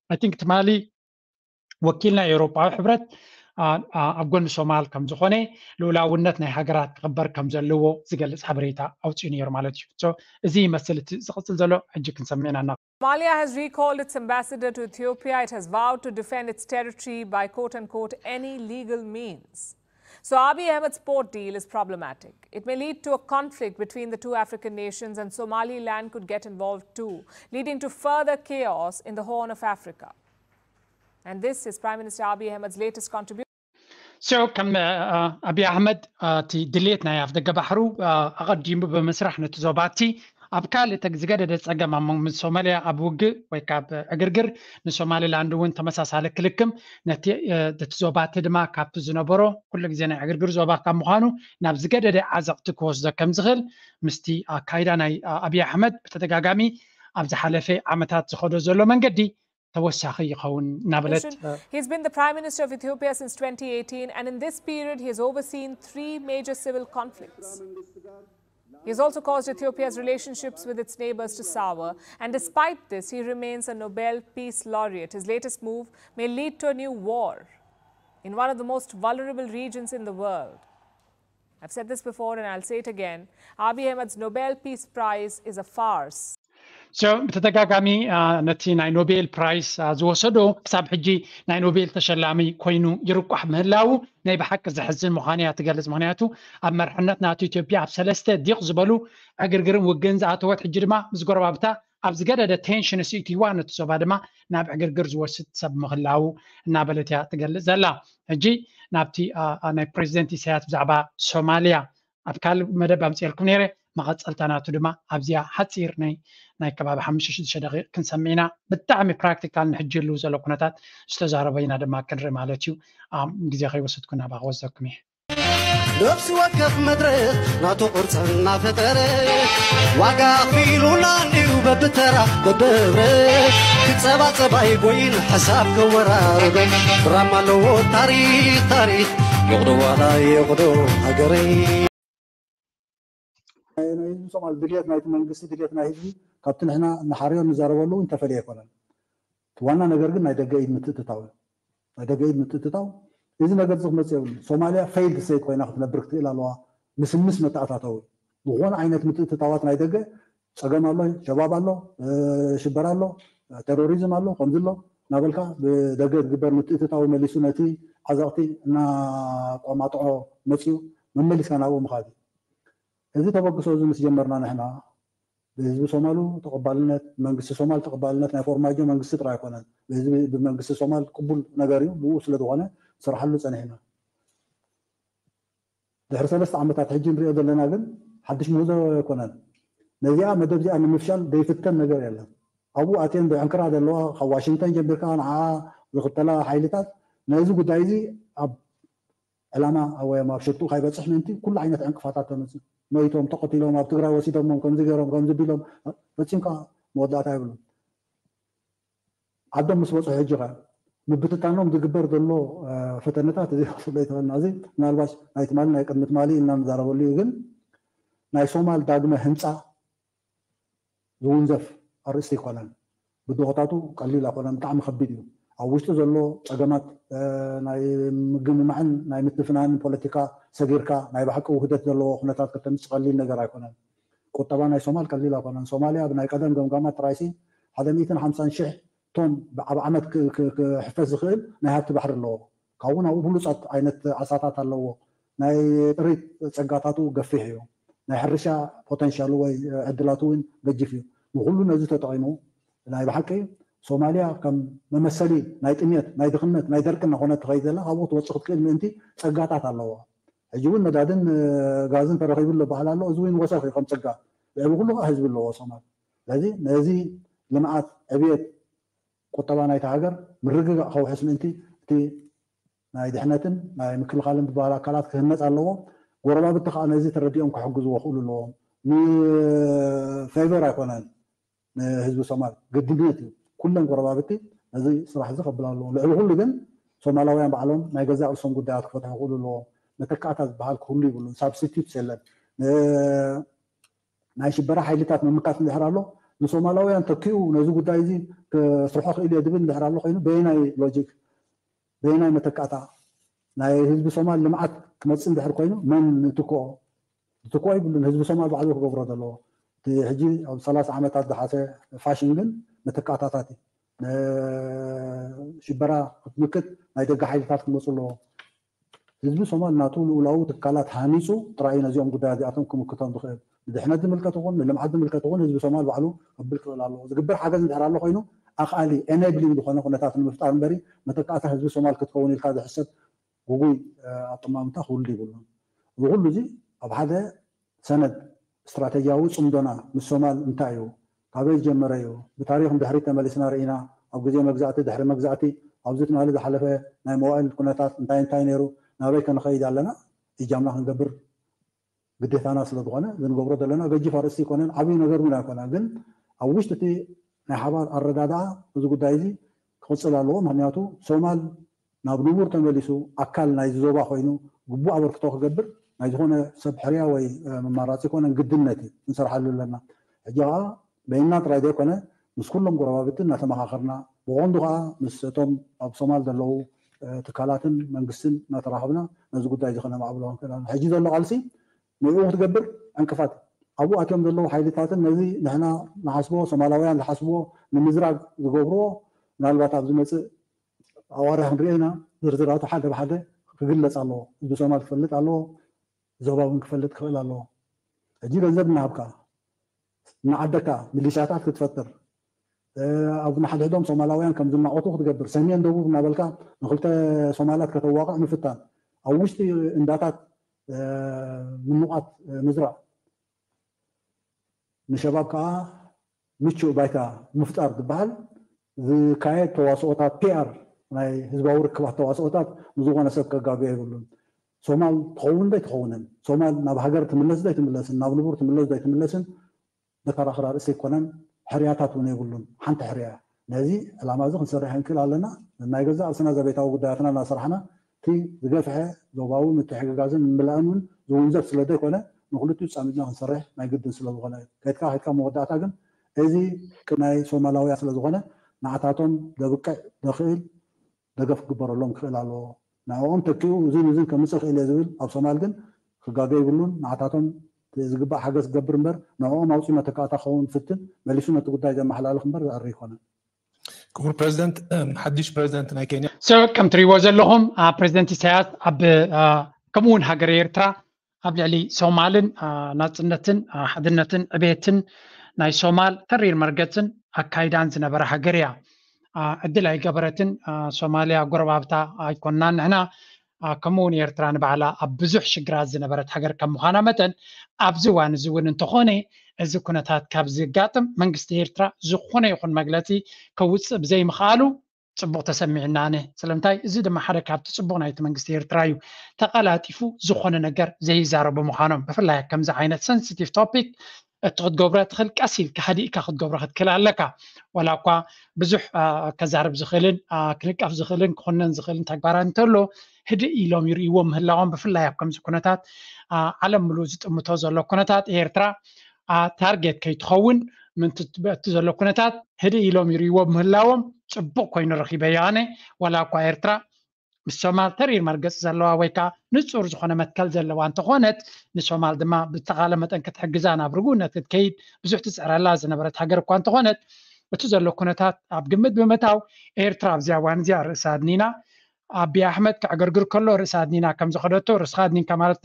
I think ትማሊ ወኪል ናይ ኤውሮጳዊ ሕብረት ኣብ ጎኒ ሶማል ከም ዝኾነ ልኡላውነት ናይ ሃገራት ክኽበር ከም ዘለዎ ዝገልጽ ሓበሬታ ኣውፅኡ ነይሩ ማለት እዩ። እዚ ይመስል እቲ ዝቕፅል ዘሎ ሕጂ ክንሰምዕና እና Somalia has recalled its ambassador to Ethiopia. It has vowed to defend its territory by quote unquote any legal means. So Abiy Ahmed's port deal is problematic. It may lead to a conflict between the two African nations and Somaliland could get involved too, leading to further chaos in the Horn of Africa. And this is Prime Minister Abiy Ahmed's latest contribution. So ከም ኣብይ ኣሕመድ እቲ ድሌት ናይ ኣፍደገ ባሕሩ ኣቐዲሙ ብምስራሕ ነቲ ዞባቲ ኣብ ካልእ ዝገደደ ፀገም ኣብ መንጎ ሶማልያ ኣብ ውግእ ወይ ካብ ዕግርግር ንሶማሊላንድ እውን ተመሳሳሊ ክልክም ነቲ ዞባቲ ድማ ካብቲ ዝነበሮ ኩሉ ግዜ ናይ ዕግርግር ዞባ ካብ ምዃኑ ናብ ዝገደደ ዓዘቕቲ ክወስዶ ከም ዝኽእል ምስቲ ኣካይዳ ናይ ኣብይ ኣሕመድ ብተደጋጋሚ ኣብ ዝሓለፈ ዓመታት ዝኸዶ ዘሎ መንገዲ ተወሳኺ ይኸውን እናበለት He's been the Prime Minister of Ethiopia since twenty eighteen, and in this period, he has overseen three major civil conflicts. He has also caused Ethiopia's relationships with its neighbors to sour, and despite this, he remains a Nobel Peace Laureate. His latest move may lead to a new war in one of the most vulnerable regions in the world. I've said this before and I'll say it again. Abiy Ahmed's Nobel Peace Prize is a farce. So ብተደጋጋሚ ነቲ ናይ ኖቤል ፕራይስ ዝወሰዶ ክሳብ ሕጂ ናይ ኖቤል ተሸላሚ ኮይኑ ይርቋሕ ምህላው ናይ ብሓቂ ዘሕዝን ምዃኑ እያ ትገልጽ። ምክንያቱ ኣብ መርሕነት ናቱ ኢትዮጵያ ኣብ ሰለስተ ዲቕ ዝበሉ ዕግርግርን ውግእን ዝኣተወት ሕጂ ድማ ምስ ጎረባብታ ኣብ ዝገደደ ቴንሽን ስኢትዋ ነቲ ዞባ ድማ ናብ ዕግርግር ዝወስድ ሰብ ምህላው እናበለት እያ ትገልጽ ዘላ። ሕጂ ናብቲ ናይ ፕሬዚደንት ኢሳያስ ብዛዕባ ሶማልያ ኣብ ካልእ መደብ ኣምፅኤልኩም ነይረ። መቐፀልታ ናቱ ድማ ኣብዚኣ ሓፂር ናይ ናይ ከባቢ ሓሙሽተ ሽዱሽተ ደቂቕ ክንሰምዕ ኢና። ብጣዕሚ ፕራክቲካል ንሕጂ ህልው ዘሎ ኩነታት ዝተዛረቦ ኢና ድማ ክንርኢ ማለት እዩ። ግዜ ከይወሰድኩ ናብኣ ክወስደኩም እየ። ነብሲ ወከፍ መድረኽ ናቱ ቅርፂ እናፈጠረ ዋጋ ኣኽፊሉና እንድዩ በብተራ በብህብረ ክፀባፀብ ኣይጎይን ሓሳብ ከወራርዶ ድራማ ኣለዎ ታሪኽ ታሪኽ ይቕዶ ዋላ ይቕዶ ሃገረይ ናይ ህዝቢ ሶማል ድልየት ናይቲ መንግስቲ ድልየት ናይ ህዝቢ ካብቲ ንሕና ንሓርዮ ንዛረበሉ እውን ተፈልየ ኣይኮነን። ዋና ነገር ግን ናይ ደገ ኢድ ምትእትታው እዩ። ናይ ደገ ኢድ ምትእትታው እዚ ነገር እዚ ክመፅእ የብሉ። ሶማልያ ፌይልድ ስቴት ኮይና ክትነብር ክትክእል ኣለዋ። ምስምስ መተኣታተዊ ዝኾነ ዓይነት ምትእትታዋት ናይ ደገ ፀገም ኣሎ፣ ሸባብ ኣሎ፣ ሽበራ ኣሎ፣ ቴሮሪዝም ኣሎ፣ ከምዚ ኣሎ እናበልካ ብደገ ዝግበር ምትእትታው መሊሱ ነቲ ዓዘቕቲ እናቋማጥዖ መፅዩ መመሊስካ ናብኡ ምኻድ እዩ። እዚ ተበግሶ እዚ ምስ ጀመርና ንሕና ብህዝቢ ሶማሉ ተቐባልነት መንግስቲ ሶማል ተቐባልነት ናይ ፎርማጆ መንግስቲ ጥራይ ኣይኮነን። ብህዝቢ ብመንግስቲ ሶማል ቅቡል ነገር እዩ። ብኡ ስለ ዝኾነ ስርሓሉ ፀኒሕና። ድሕሪ ሰለስተ ዓመታት ሕጂ ንሪኦ ዘለና ግን ሓድሽ ምህዞ ኣይኮነን። ነዚኣ መደብ እዚኣ ንምፍሻል ዘይፍተን ነገር የለን። ኣብኡ ኣትየን ብዕንክራ ዘለዋ ካብ ዋሽንግተን ጀሚርካ ንዓ ዝኽተላ ሓይልታት ነዚ ጉዳይ እዚ ኣብ ዕላማ ወይ ኣብ ሽርጡ ካይበፅሕ ምእንቲ ኩሉ ዓይነት ዕንቅፋታት ተመፅእ መይቶም ተቐቲሎም ኣብ ትግራይ ወሲዶሞም ከምዚ ገይሮም ከምዚ ቢሎም ፈፂምካ መወዳእታ ይብሉ። ዓዶም ምስ በፅሑ ሕጂ ከ ምብትታኖም ዝግበር ዘሎ ፈተነታት እዚ ክፍሎ ይተኸልና። እዚ ምናልባሽ ናይ ትማሊ ናይ ቅድሚ ትማሊ ኢልና ንዛረበሉ እዩ። ግን ናይ ሶማል ዳግመ ህንፃ ዝውንዘፍ ኣርእስቲ ኣይኮነን። ብድሆታቱ ቀሊል ኣይኮነን፣ ብጣዕሚ ከቢድ እዩ። ኣብ ውሽጢ ዘሎ ፀገማት ናይ ምግምማዕን ናይ ምትፍናንን ፖለቲካ ሰጊርካ ናይ ብሓቂ ውህደት ዘለዎ ኩነታት ከተምፅእ ቀሊል ነገር ኣይኮነን። ቁጠባ ናይ ሶማል ቀሊል ኣይኮነን። ሶማልያ ብናይ ቀደም ገምጋማት ጥራይሲ ሓደ ሚእትን ሓምሳን ሽሕ ቶን ኣብ ዓመት ክሕፈስ ዝኽእል ናይ ሃብቲ ባሕሪ ኣለዎ። ካብኡ ናብኡ ብሉፃት ዓይነት ዓሳታት ኣለዎ። ናይ ጥሪት ፀጋታቱ ገፊሕ እዩ። ናይ ሕርሻ ፖተንሻሉ ወይ ዕድላቱ እውን ገጅፍ እዩ። ንኩሉ ነዚ ተጠቒሙ ናይ ብሓቂ ሶማልያ ከም መመሰሊ ናይ ጥሜት፣ ናይ ድኽነት፣ ናይ ደርቂ እናኾነት ትኸይድ ዘላ ካብኡ ክትወፅእ ክትክእል ምእንቲ ፀጋታት ኣለዎ። ሕጂ እውን ነዳድን ጋዝን ተረኺቡ ኣሎ በሃል ኣሎ። እዚ እውን ወሰኽ እዩ ከም ፀጋ። ልዕሊ ኩሉ ከዓ ህዝቢ ኣለዎ ሶማል። ስለዚ ነዚ ልምዓት ዕብየት ቁጠባ ናይቲ ሃገር ምርግጋእ ከውሕስ ምእንቲ እቲ ናይ ድሕነትን ናይ ምክልኻልን ዝበሃል ኣካላት ክህነፅ ኣለዎ። ጎረባብቲ ከዓ ነዚ ተረዲኦም ክሕግዝዎ ክእሉ ኣለዎም። ንፌቨር ኣይኮነን ንህዝቢ ሶማል ግድነት እዩ። ኩለን ጎረባብቲ ነዚ ስራሕ እዚ ከብላ ኣለዎ። ልዕሊ ኩሉ ግን ሶማላውያን ባዕሎም ናይ ገዛእ ርእሶም ጉዳያት ክፈትሑ ክእሉ ኣለዎም። መተካእታ ዝበሃል ክህሉ ይብሉን። ሳብስቲቱትስ የለን። ናይ ሽበራ ሓይልታት ምምካት እንድሕር ኣሎ ንሶማላውያን ተኪኡ ነዚ ጉዳይ እዚ ክስርሖ ክእል እየ ዝብል እንድሕር ኣሎ ኮይኑ በየናይ ሎጂክ በየናይ መተካእታ ናይ ህዝቢ ሶማል ልምዓት ክመፅእ እንድሕር ኮይኑ መን ንትክኦ? ዝትክኦ ይብሉን። ህዝቢ ሶማል ባዕሉ ክገብሮ ዘለዎ እቲ ሕጂ ኣብ ሰላሳ ዓመታት ዝሓሰ ፋሽን ግን መተካእታታት እዩ። ሽበራ ክትምክት ናይ ደገ ሓይልታት ክመፁ ኣለዎ። ህዝቢ ሶማል ናቱ ልኡላዊ ትካላት ሃኒፁ ጥራይ ነዚኦም ጉዳያት እዚኣቶም ክምክቶም ዝኽእል። ንድሕነት ዝምልከት ይኹን ንልምዓት ዝምልከት ይኹን ህዝቢ ሶማል ባዕሉ ከብል ክኽእል ኣለዎ። ዝግበር ሓገዝ እንድሕር ኣሎ ኮይኑ ኣኽኣሊ ኤኔብሊንግ ዝኾነ ኩነታት ንምፍጣር እምበሪ መተካእታ ህዝቢ ሶማል ክትከውን ኢልካ ዝሕሰብ ጉጉይ ኣጠማምታ ክህሉ ይብሉን። እዚ ኩሉ እዚ ኣብ ሓደ ሰነድ ስትራተጂያዊ ፅምዶና ምስ ሶማል እንታይ እዩ? ካበይ ዝጀመረ እዩ? ብታሪኽ ንድሕሪት ተመሊስና ርኢና ኣብ ግዜ መግዛእቲ ድሕሪ መግዛእቲ ኣብዚ ትማሊ ዝሓለፈ ናይ መዋእል ኩነታት እንታይ እንታይ ነይሩ? ናበይ ከንኸይድ ኣለና? እጃምና ክንገብር ግዴታና ስለ ዝኾነ ዝንገብሮ ዘለና ገጂፍ ኣርእስቲ ኣይኮነን፣ ዓብዪ ነገር እውን ኣይኮነ። ግን ኣብ ውሽጢ እቲ ናይ ሓባር ኣረዳድኣ እዚ ጉዳይ እዚ ክቕፅል ኣለዎ። ምክንያቱ ሶማል ናብ ንቡር ተመሊሱ ኣካል ናይዚ ዞባ ኮይኑ ግቡእ ኣበርክቶ ክገብር ናይ ዝኾነ ሰብ ሕርያ ወይ መማራፂ ኣይኮነን፣ ግድነት እዩ ክንሰርሓሉ ኣለና። ሕጂ ከዓ በይንና ጥራይ ዘይኮነ ምስ ኩሎም ጎረባብቲ እናተመኻኸርና ብቐንዱ ከዓ ምስ እቶም ኣብ ሶማል ዘለዉ ትካላትን መንግስትን እናተራኸብና ነዚ ጉዳይ እዚ ከነማዕብሎ ክንክእል ኣለና። ሕጂ ዘሎ ቃልሲ ንዕኡ ክትገብር ዕንቅፋት ኣብኡ ኣትዮም ዘለዉ ሓይልታትን ነዚ ንሕና ንሓስቦ ሶማላውያን ዝሓስብዎ ንምዝራግ ዝገብርዎ ምናልባት ኣብ ዝመፅእ ኣዋርሕ ክንሪኦ ኢና። ዝርዝራቱ ሓደ ብሓደ ክግለፅ ኣለዎ። ህዝቢ ሶማል ክፈልጥ ኣለዎ። ዞባ እውን ክፈልጥ ክኽእል ኣለዎ። ሕጂ ገንዘብ እናሃብካ እናዓደካ ሚሊሻታት ክትፈጥር ኣብ ንሓድሕዶም ሶማላውያን ከም ዝናቆቱ ክትገብር ሰሜን ደቡብ እናበልካ ንክልተ ሶማላት ከተዋቅዕ ምፍታን ኣብ ውሽጢ እንዳታት ምኑቃት ምዝራእ ንሸባብ ከዓ ምቹእ ባይታ ምፍጣር ዝበሃል ዝካየድ ተዋስኦታት ፒኣር ናይ ህዝባዊ ርክባት ተዋስኦታት ንዝኾነ ሰብ ከጋግዮ የብሉን። ሶማል ትኸውን ዶ ኣይትኸውንን፣ ሶማል ናብ ሃገር ትምለስ ዶ ኣይትምለስን፣ ናብ ንቡር ትምለስ ዶ ኣይትምለስን መከራኸሪ ኣርእስቲ ኣይኮነን። ሕርያታት እውን የብሉን። ሓንቲ ሕርያ ነዚ ዕላማ እዚ ክንሰርሕ ንክእል ኣለና። ናይ ገዛእ ርእስና ዘቤታዊ ጉዳያትና እናሰራሕና እቲ ዝገፍሐ ዞባዊ ምትሕግጋዝን ምምላእን እውን ዝውንዘፍ ስለ ዘይኮነ ንክልቲኡ ፃሚድና ክንሰርሕ ናይ ግድን ስለ ዝኾነ እዩ። ከድካ ከድካ መወዳእታ ግን እዚ ናይ ሶማላውያን ስለ ዝኾነ ንዓታቶም ዘብቅዕ ዘኽእል ደገፍ ክግበረሎም ክኽእል ኣለዎ። ንዕኦም ተኪኡ እዝን እዝን ከምፅእ ክእል እየ ዝብል ኣብ ሶማል ግን ክጋገ ይብሉን። ንዓታቶም ዝግባእ ሓገዝ ክገብር እምበር ንዕኦም ኣውፂኡ መተካእታ ክኸውን ዝፍትን መሊሱ ነቲ ጉዳይ ዘመሓላልፍ እምበር ዘዕሪ ኣይኮነን። ክቡር ፕረዚደንት፣ ሓድሽ ፕረዚደንት ናይ ኬንያ። ሰ ከም ትሪእዎ ዘለኹም ፕረዚደንት ኢሳያስ ኣብ ከምኡ እውን ሃገረ ኤርትራ ኣብ ልዕሊ ሶማልን ናጽነትን ሓድነትን ዕቤትን ናይ ሶማል ተሪር መርገጽን ኣካይዳን ዝነበረ ሃገር እያ። ዕድል ኣይገበረትን። ሶማልያ ጎረባብታ ኣይኮናን ንሕና። ከምኡ እውን ኤርትራ ንባዕላ ኣብ ብዙሕ ሽግራት ዝነበረት ሃገር ከም ምዃና መጠን ኣብዚ እዋን እዚ እውን እንተኾነ እዚ ኩነታት ካብ ዝጋጥም መንግስቲ ኤርትራ ዝኾነ ይኹን መግለፂ ከውፅእ ብዘይምኽኣሉ ፅቡቕ ተሰሚዕና ኣነ። ስለምንታይ እዚ ድማ ሓደ ካብቲ ፅቡቕ ናይቲ መንግስቲ ኤርትራ እዩ። ተቐላጢፉ ዝኾነ ነገር ዘይዛረቡ ምዃኖም ብፍላይ ከምዚ ዓይነት sensitive topic እቲ ክትገብሮ ትኽእል ቀስ ኢልካ ሃዲእካ ክትገብሮ ክትክእል ኣለካ። ዋላ እኳ ብዙሕ ከዛርብ ዝኽእልን ክንቀፍ ዝኽእልን ክኹነን ዝኽእልን ተግባራት እንተሎ ህድእ ኢሎም ይርእይዎ ምህላዎም ብፍላይ ኣብ ከምዚ ኩነታት ዓለም ምሉእ ዝጥምቶ ዘሎ ኩነታት ኤርትራ ታርጌት ከይትኸውን ምንቲ እቲ ዘሎ ኩነታት ህድእ ኢሎም ይርእይዎ ምህላዎም ፅቡቕ ኮይኑ ረኺበዮ ኣነ። ዋላ እኳ ኤርትራ ምስ ሶማል ተሪር መርገፂ ዘለዋ ወይ ከዓ ንፁር ዝኾነ መትከል ዘለዋ እንተኾነት ንሶማል ድማ ብተኻለ መጠን ክትሕግዛ ናብ ርጉእነት ክትከይድ ብዙሕ ትፅዕረላ ዝነበረት ሃገር እኳ እንተኾነት እቲ ዘሎ ኩነታት ኣብ ግምት ብምእታው ኤርትራ ኣብዚኣ እዋን እዚኣ ርእሲ ኣድኒና ኣቢ ኣሕመድ ከዕገርግር ከሎ ርእሲ ኣድኒና ከም ዝኸደቶ ርእስኻ ኣድኒንካ ማለት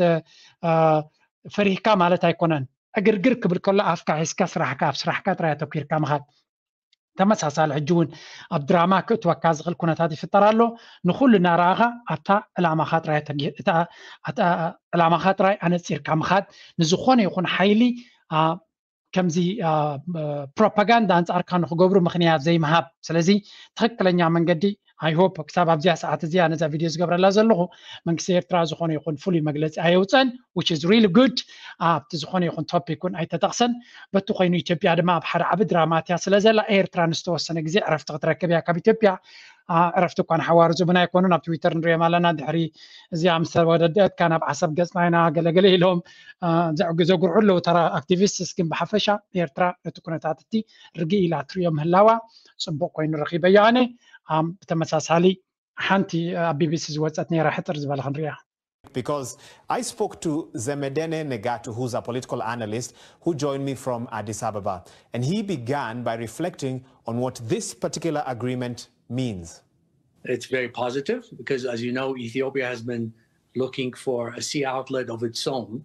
ፈሪህካ ማለት ኣይኮነን። ዕግርግር ክብል ከሎ ኣፍካ ሒዝካ ስራሕካ ኣብ ስራሕካ ጥራይ ኣተኪርካ ምኻድ። ተመሳሳሊ ሕጂ እውን ኣብ ድራማ ክእትወካ ዝኽእል ኩነታት ይፍጠር ኣሎ። ንኹሉ እናረኣኻ ኣብታ ዕላማኻ ጥራይ ዕላማኻ ጥራይ ኣነፂርካ ምኻድ ንዝኾነ ይኹን ሓይሊ ከምዚ ፕሮፓጋንዳ ኣንፃርካ ንክገብሩ ምክንያት ዘይምሃብ። ስለዚ ትኽክለኛ መንገዲ I hope ክሳብ ኣብዚኣ ሰዓት እዚኣ ነዛ ቪድዮ ዝገብረላ ዘለኹ መንግስቲ ኤርትራ ዝኾነ ይኹን ፍሉይ መግለፂ ኣየውፀን which is really good። ኣብቲ ዝኾነ ይኹን ቶፒክ እውን ኣይተጠቕሰን። በቲ ኮይኑ ኢትዮጵያ ድማ ኣብ ሓደ ዓቢ ድራማ እትያ ስለ ዘላ ኤርትራ ንዝተወሰነ ግዜ ዕረፍቲ ክትረክብ እያ ካብ ኢትዮጵያ። ዕረፍቲ እኳ ንሓዋሩ ዝብና ኣይኮኑን ኣብ ትዊተር ንሪኦም ኣለና ድሕሪ እዚኣ ምስ ተወደደት ካብ ናብ ዓሰብ ገፅና ኢና ገለገለ ኢሎም ዘጉርሑ ኣለዉ ተራ ኣክቲቪስትስ ግን ብሓፈሻ ኤርትራ ነቲ ኩነታት እቲ ርግእ ኢላ ትሪኦ ምህላዋ ፅቡቅ ኮይኑ ረኪበዮ ኣነ። ብተመሳሳሊ ሓንቲ ኣብ ቢቢሲ ዝወፀት ነይራ ሕፅር ዝበለ ክንሪኣ። Because I spoke to Zemedene Negatu, who's a political analyst who joined me from Addis Ababa, and he began by reflecting on what this particular agreement means. It's very positive because, as you know, Ethiopia has been looking for a sea outlet of its own.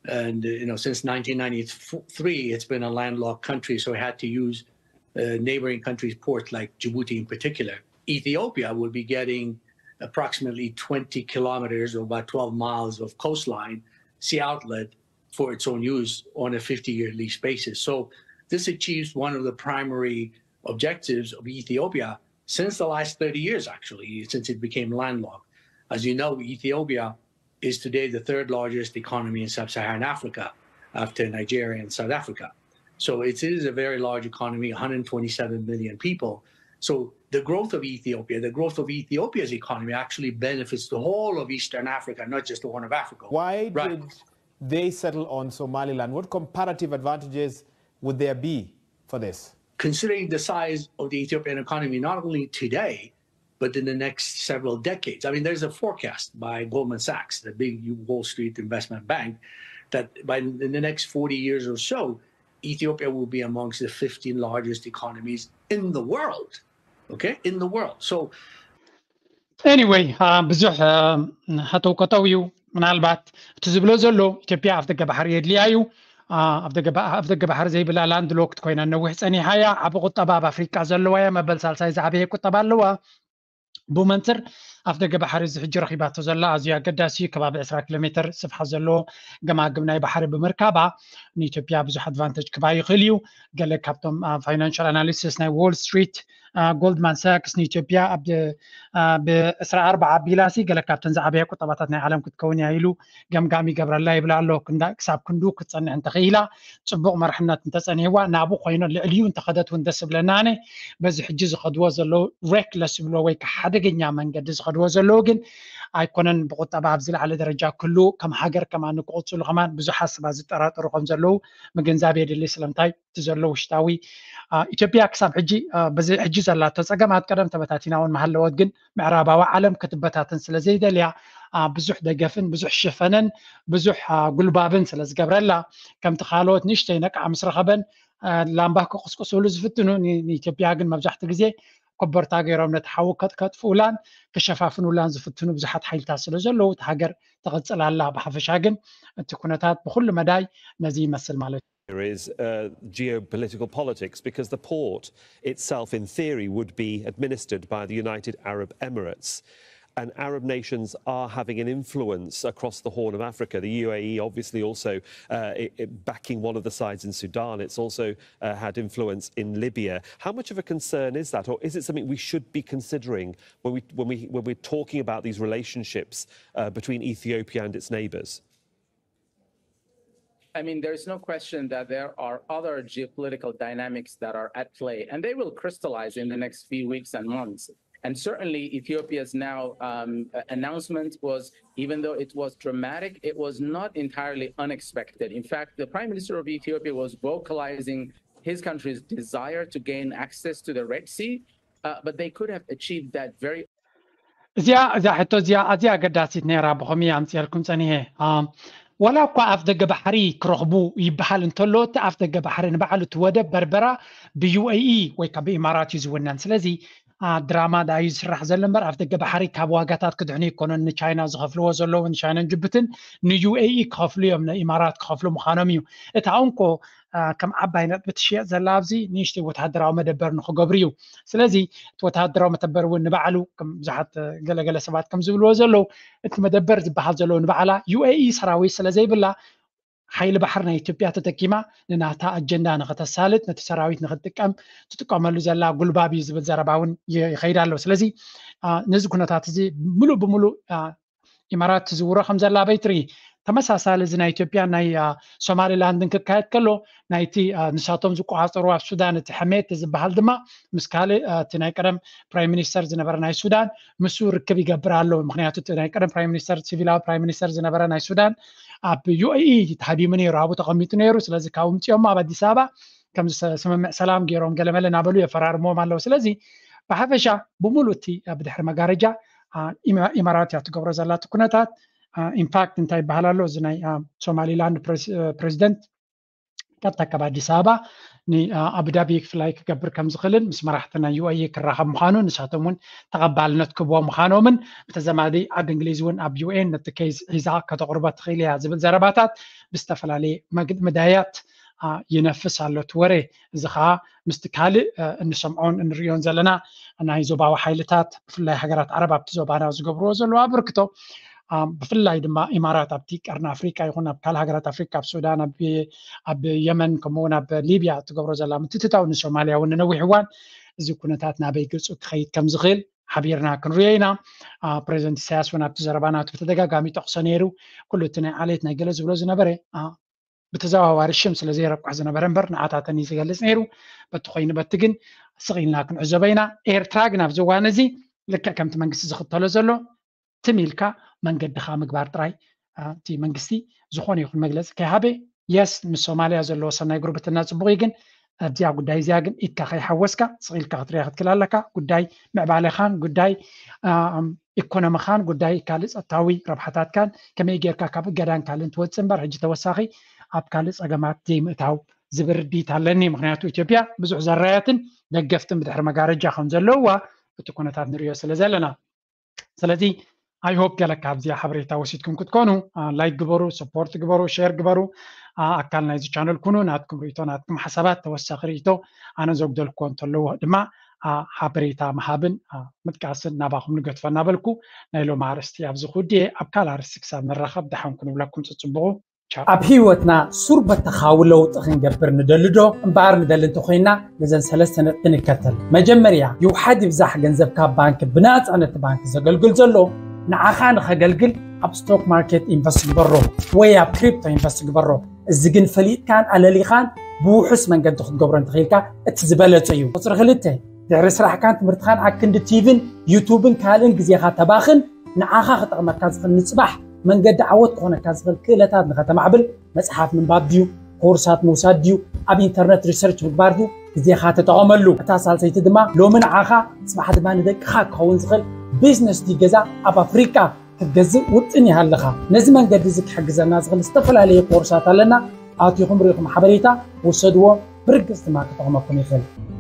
And, uh, you know, since nineteen ninety-three, it's been a landlocked country, so it had to use uh, neighboring countries' ports, like Djibouti in particular. Ethiopia will be getting approximately twenty kilometers, or about twelve miles of coastline, sea outlet for its own use on a fifty-year lease basis. So this achieves one of the primary objectives of Ethiopia since the last thirty years, actually, since it became landlocked. As you know, Ethiopia is today the third largest economy in sub-Saharan Africa after Nigeria and South Africa. So it is a very large economy, one hundred twenty-seven million people. So the growth of Ethiopia, the growth of Ethiopia's economy actually benefits the whole of Eastern Africa, not just the Horn of Africa. Why right. did they settle on Somaliland? What comparative advantages would there be for this? Considering the size of the Ethiopian economy, not only today, but in the next several decades. I mean, there's a forecast by Goldman Sachs, the big Wall Street investment bank, that by in the next forty years or so, Ethiopia will be amongst the fifteen largest economies in the world. Okay, in the world. So anyway, ብዙሕ ሃተው ከተው እዩ። ምናልባት እቲ ዝብሎ ዘሎ ኢትዮጵያ ኣፍ ደገ ባሕሪ የድልያ እዩ። ኣፍ ደገ ባሕሪ ዘይብላ ላንድ ሎክድ ኮይና ነዊሕ ፀኒሓ እያ። ዓቢ ቁጠባ ኣብ ኣፍሪቃ ዘለዋ እያ። መበል ሳልሳይ ዝዓበየ ቁጠባ ኣለዋ። ብመንፅር ኣፍ ደገ ባሕሪ እዚ ሕጂ ረኺባቶ ዘላ ኣዝዩ ኣገዳሲ እዩ። ከባቢ ዕስራ ኪሎ ሜትር ስፍሓት ዘለዎ ገማግም ናይ ባሕሪ ብምርካባ ንኢትዮጵያ ብዙሕ ኣድቫንተጅ ክባ ይኽእል እዩ። ገለ ካብቶም ፋይናንሻል ኣናሊሲስ ናይ ዎል ስትሪት ጎልድማን ሳክስ ንኢትዮጵያ ብዕስራ ኣርባዓ ኣቢላሲ ገለ ካብተን ዝዓበያ ቁጠባታት ናይ ዓለም ክትከውን እያ ኢሉ ገምጋም ይገብረላ ይብል ኣሎ። ክሳብ ክንዱ ክትፀንሕ እንተኽኢላ ፅቡቕ መርሕነት እንተፀኒሕዋ ናብኡ ኮይኖ ልዕሊኡ እንተኸደት እውን ደስ ዝብለና ኣነ። በዚ ሕጂ ዝኸድዎ ዘለዉ ሬክለስ ይብሎ ወይ ሓደገኛ መንገዲ ዝኸድዎ ዘለዉ ግን ኣይኮነን ብቁጠባ ኣብ ዝለዓለ ደረጃ ክህሉ ከም ሃገር ከማን ክቕፅሉ ከማን ብዙሓት ሰባት ዝጠራጠሩ ከም ዘለዉ ምግንዛብ የድሊ። ስለምንታይ እቲ ዘሎ ውሽጣዊ ኢትዮጵያ ክሳብ ሕጂ በዚ ሕጂ ዘላቶ ፀገማት ቀደም ተበታቲና እውን መሃለወት ግን ምዕራባዊ ዓለም ክትበታተን ስለ ዘይደልያ ብዙሕ ደገፍን ብዙሕ ሽፈነን ብዙሕ ጉልባብን ስለ ዝገብረላ ከምቲ ካልኦት ንእሽተይ ነቃዕ ምስ ረኸበን ላምባ ክቕስቅስሉ ዝፍትኑ ንኢትዮጵያ ግን መብዛሕትኡ ግዜ ኮበርታ ገይሮም ነቲ ሓዊ ከጥፍኡላን ክሸፋፍኑላን ዝፍትኑ ብዙሓት ሓይልታት ስለ ዘለዉ እቲ ሃገር ትቕፅል ኣላ። ብሓፈሻ ግን እቲ ኩነታት ብኩሉ መዳይ ነዚ ይመስል ማለት እዩ። There is uh, geopolitical politics because the port itself, in theory, would be administered by the United Arab Emirates. And Arab nations are having an influence across the Horn of Africa. The U A E obviously also uh, it, it backing one of the sides in Sudan. It's also uh, had influence in Libya. How much of a concern is that, or is it something we should be considering when we when we when we're talking about these relationships uh, between Ethiopia and its neighbours? I mean, there's no question that there are other geopolitical dynamics that are at play, and they will crystallize in the next few weeks and months. And certainly, Ethiopia's now um, announcement was, even though it was dramatic, it was not entirely unexpected. In fact, the prime minister of Ethiopia was vocalizing his country's desire to gain access to the Red Sea, uh, but they could have achieved that very እዚኣ እዛ ሕቶ እዚኣ ኣዝያ ኣገዳሲት ነይራ። ብኸመይ ኣምፅኤልኩም ፀኒሐ? ወላ እኳ ኣፍ ደገ ባሕሪ ክረኽቡ ይበሃል እንተሎ፣ እቲ ኣፍ ደገ ባሕሪ ንባዕሉ እቲ ወደብ በርበራ ብዩኤኢ ወይ ከዓ ብኢማራት እዩ ዝውነን። ስለዚ ድራማ ዳዩ ዝስራሕ ዘሎ እምበር፣ ኣፍ ደገ ባሕሪ ካብ ዋጋታት ክድሕኑ ኣይኮነን። ንቻይና ዝኸፍልዎ ዘለዉ፣ ንቻይናን ጅቡትን ንዩኤኢ ክኸፍሉ እዮም፣ ንኢማራት ክኸፍሉ ምዃኖም እዩ። እታ እንኮ ከም ዓባይ ነጥቢ ትሽየጥ ዘላ ኣብዚ ንእሽተይ ወተሃደራዊ መደበር ንክገብሩ እዩ። ስለዚ እቲ ወተሃደራዊ መደበር እውን ንባዕሉ፣ ብዙሓት ገለገለ ሰባት ከም ዝብልዎ ዘለዉ፣ እቲ መደበር ዝበሃል ዘለዉ ንባዕላ ዩኤኢ ሰራዊት ስለ ዘይብላ፣ ሓይሊ ባሕሪ ናይ ኢትዮጵያ ተጠቂማ ንናታ ኣጀንዳ ንክተሳልጥ፣ ነቲ ሰራዊት ንክትጥቀም ትጥቀመሉ ዘላ ጉልባብ እዩ ዝብል ዘረባ እውን ይኸይድ ኣሎ። ስለዚ ነዚ ኩነታት እዚ ምሉእ ብምሉእ ኢማራት ትዝውሮ ከም ዘላ ኣበይ ትርኢ? ተመሳሳሊ እዚ ናይ ኢትዮጵያ ናይ ሶማሊላንድን ክካየድ ከሎ፣ ናይቲ ንሳቶም ዝቆፃፀሩ ኣብ ሱዳን እቲ ሕሜት ዝበሃል ድማ ምስ ካልእ እቲ ናይ ቀደም ፕራይም ሚኒስተር ዝነበረ ናይ ሱዳን፣ ምስ ርክብ ይገብር ኣሎ። ምክንያቱ እቲ ናይ ቀደም ፕራይም ሚኒስተር፣ ሲቪላዊ ፕራይም ሚኒስተር ዝነበረ ናይ ሱዳን ኣብ ዩኤኢ ተሃዲሙ ነይሩ፣ ኣብኡ ተቐሚጡ ነይሩ። ስለዚ ካብ ምፅኦም ኣብ ኣዲስ ኣበባ ከም ስምምዕ ሰላም ገይሮም ገለመለ እናበሉ የፈራርምዎም ኣለዉ። ስለዚ ብሓፈሻ ብምሉእ እቲ ብድሕሪ መጋረጃ ኢማራት እያ ትገብሮ ዘላ እቲ ኩነታት። ኢንፋክት እንታይ ይበሃል ኣሎ፣ እዚ ናይ ሶማሊላንድ ፕሬዚደንት ቀጥታ ካብ ኣዲስ ኣበባ ንኣቡዳቢ ፍላይ ክገብር ከም ዝኽእልን ምስ መራሕቲ ናይ ዩኤኢ ክራኸብ ምዃኑ፣ ንሳቶም እውን ተቐባልነት ክብዎ ምዃኖምን፣ ብተዘማዲ ዓዲ እንግሊዝ እውን ኣብ ዩኤን ነቲ ኬዝ ሒዛ ከተቕርቦ ትኽእል እያ ዝብል ዘረባታት ብዝተፈላለየ መዳያት ይነፍስ ኣሎ እቲ ወረ። እዚ ከዓ ምስቲ ካልእ እንሰምዖን እንርእዮን ዘለና ናይ ዞባዊ ሓይልታት፣ ብፍላይ ሃገራት ዓረብ ኣብቲ ዞባና ዝገብርዎ ዘለዉ ኣበርክቶ፣ ብፍላይ ድማ ኢማራት ኣብቲ ቀርኒ ኣፍሪቃ ይኹን ኣብ ካልእ ሃገራት ኣፍሪቃ፣ ኣብ ሱዳን፣ ኣብ የመን፣ ከምኡውን ኣብ ሊብያ እትገብሮ ዘላ ምትትታው ንሶማልያ እውን ንነዊሕ እዋን እዚ ኩነታት ናበይ ገፁ ክኸይድ ከም ዝኽእል ሓቢርና ክንሪኦ ኢና። ፕሬዚደንት ኢሳያስ እውን ኣብቲ ዘረባ ናቱ ብተደጋጋሚ ጠቕሶ ነይሩ። ኩሉ እቲ ናይ ዓሌት ናይ ገለ ዝብሎ ዝነበረ ብተዘዋዋሪ ሽም ስለ ዘይረብሕ ዝነበረ እምበር ንዓታተን እዩ ዝገልፅ ነይሩ። በቲ ኮይኑ በቲ ግን ስቕ ኢልና ክንዕዘቦ ኢና። ኤርትራ ግን ኣብዚ እዋን እዚ ልክዕ ከምቲ መንግስቲ ዝኽተሎ ዘሎ ትም ኢልካ መንገድኻ ምግባር ጥራይ። እቲ መንግስቲ ዝኾነ ይኹን መግለፂ ከይሃበ፣ የስ ምስ ሶማልያ ዘለዎ ሰናይ ጉርብትና ፅቡቕ እዩ፣ ግን ኣብዚኣ ጉዳይ እዚኣ ግን ኢድካ ከይሓወስካ ስቕ ኢልካ ክትሪኣ ክትክእል ኣለካ። ጉዳይ ምዕባለኻን ጉዳይ ኢኮኖሚኻን ጉዳይ ካልእ ጸጥታዊ ረብሓታትካን ከመይ ጌርካ ካብ እገዳን ካልእን ትወጽእ እምበር፣ ሕጂ ተወሳኺ ኣብ ካልእ ጸገማት ዘይምእታው ዝብል ርድኢት ኣለኒ። ምኽንያቱ ኢትዮጵያ ብዙሕ ዘራያትን ደገፍትን ብድሕሪ መጋረጃ ከም ዘለውዋ እቲ ኩነታት ንርእዮ ስለ ዘለና። ስለዚ I hope ገለ ካብዚኣ ሓበሬታ ወሲድኩም ክትኮኑ፣ ላይክ ግበሩ፣ ሰፖርት ግበሩ፣ ሼር ግበሩ፣ ኣካል ናይዚ ቻነል ኩኑ። ናትኩም ርእይቶ፣ ናትኩም ሓሳባት፣ ተወሳኺ ርእይቶ ኣነ ዘጉደልኩዎ እንተለዎ ድማ ሓበሬታ ምሃብን ምጥቃስን ናባኹም ንገድፎ እናበልኩ ናይ ሎሚ ኣርእስቲ ኣብዚ ክውድእ እየ። ኣብ ካልእ ኣርእስቲ ክሳብ ንራኸብ ደሓን ኩኑ እብለኩም። ጽጽብቑ። ቻው። ኣብ ህይወትና ሱር በተኻዊ ለውጢ ክንገብር ንደሊ ዶ? እምበኣር ንደሊ እንተኾይንና ነዘን ሰለስተ ነጥቢ ንከተል። መጀመርያ ይውሓድ ይብዛሕ ገንዘብ ካብ ባንክ ብናጻ ነቲ ባንክ ዘገልግል ዘሎ ንዓኻ ንኸገልግል ኣብ ስቶክ ማርኬት ኢንቨስት ግበሮ ወይ ኣብ ክሪፕቶ ኢንቨስት ግበሮ። እዚ ግን ፈሊጥካን ኣለሊኻን ብውሑስ መንገዲ ክትገብሮ እንተኽኢልካ እቲ ዝበለጸ እዩ። ቁጽሪ ክልተ፣ ድሕሪ ስራሕካን ትምህርትኻን ኣክንዲ ቲቪን ዩቱብን ካልእን ግዜኻ ተባኽን፣ ንዓኻ ክጠቕመካ ዝኽእል ንጽባሕ መንገዲ ዓወት ክኾነካ ዝኽእል ክእለታት ንኸተማዕብል መጽሓፍ ምንባብ ድዩ፣ ኮርሳት ምውሳድ ድዩ፣ ኣብ ኢንተርነት ሪሰርች ምግባር ድዩ፣ ግዜኻ ተጠቐመሉ። እታ ሳልሰይቲ ድማ ሎሚ ንዓኻ ጽባሕ ድማ ንደቅኻ ክኸውን ዝኽእል ቢዝነስ ድዩ ገዛ ኣብ ኣፍሪቃ ክትገዝእ ውጥን ይሃልኻ። ነዚ መንገዲ እዚ ክሕግዘና ዝኽእል ዝተፈላለዩ ኮርሳት ኣለና። ኣቲኹም ርኢኹም ሓበሬታ ውሰድዎ፣ ብርግጽ ድማ ክጠቕመኩም ይኽእል።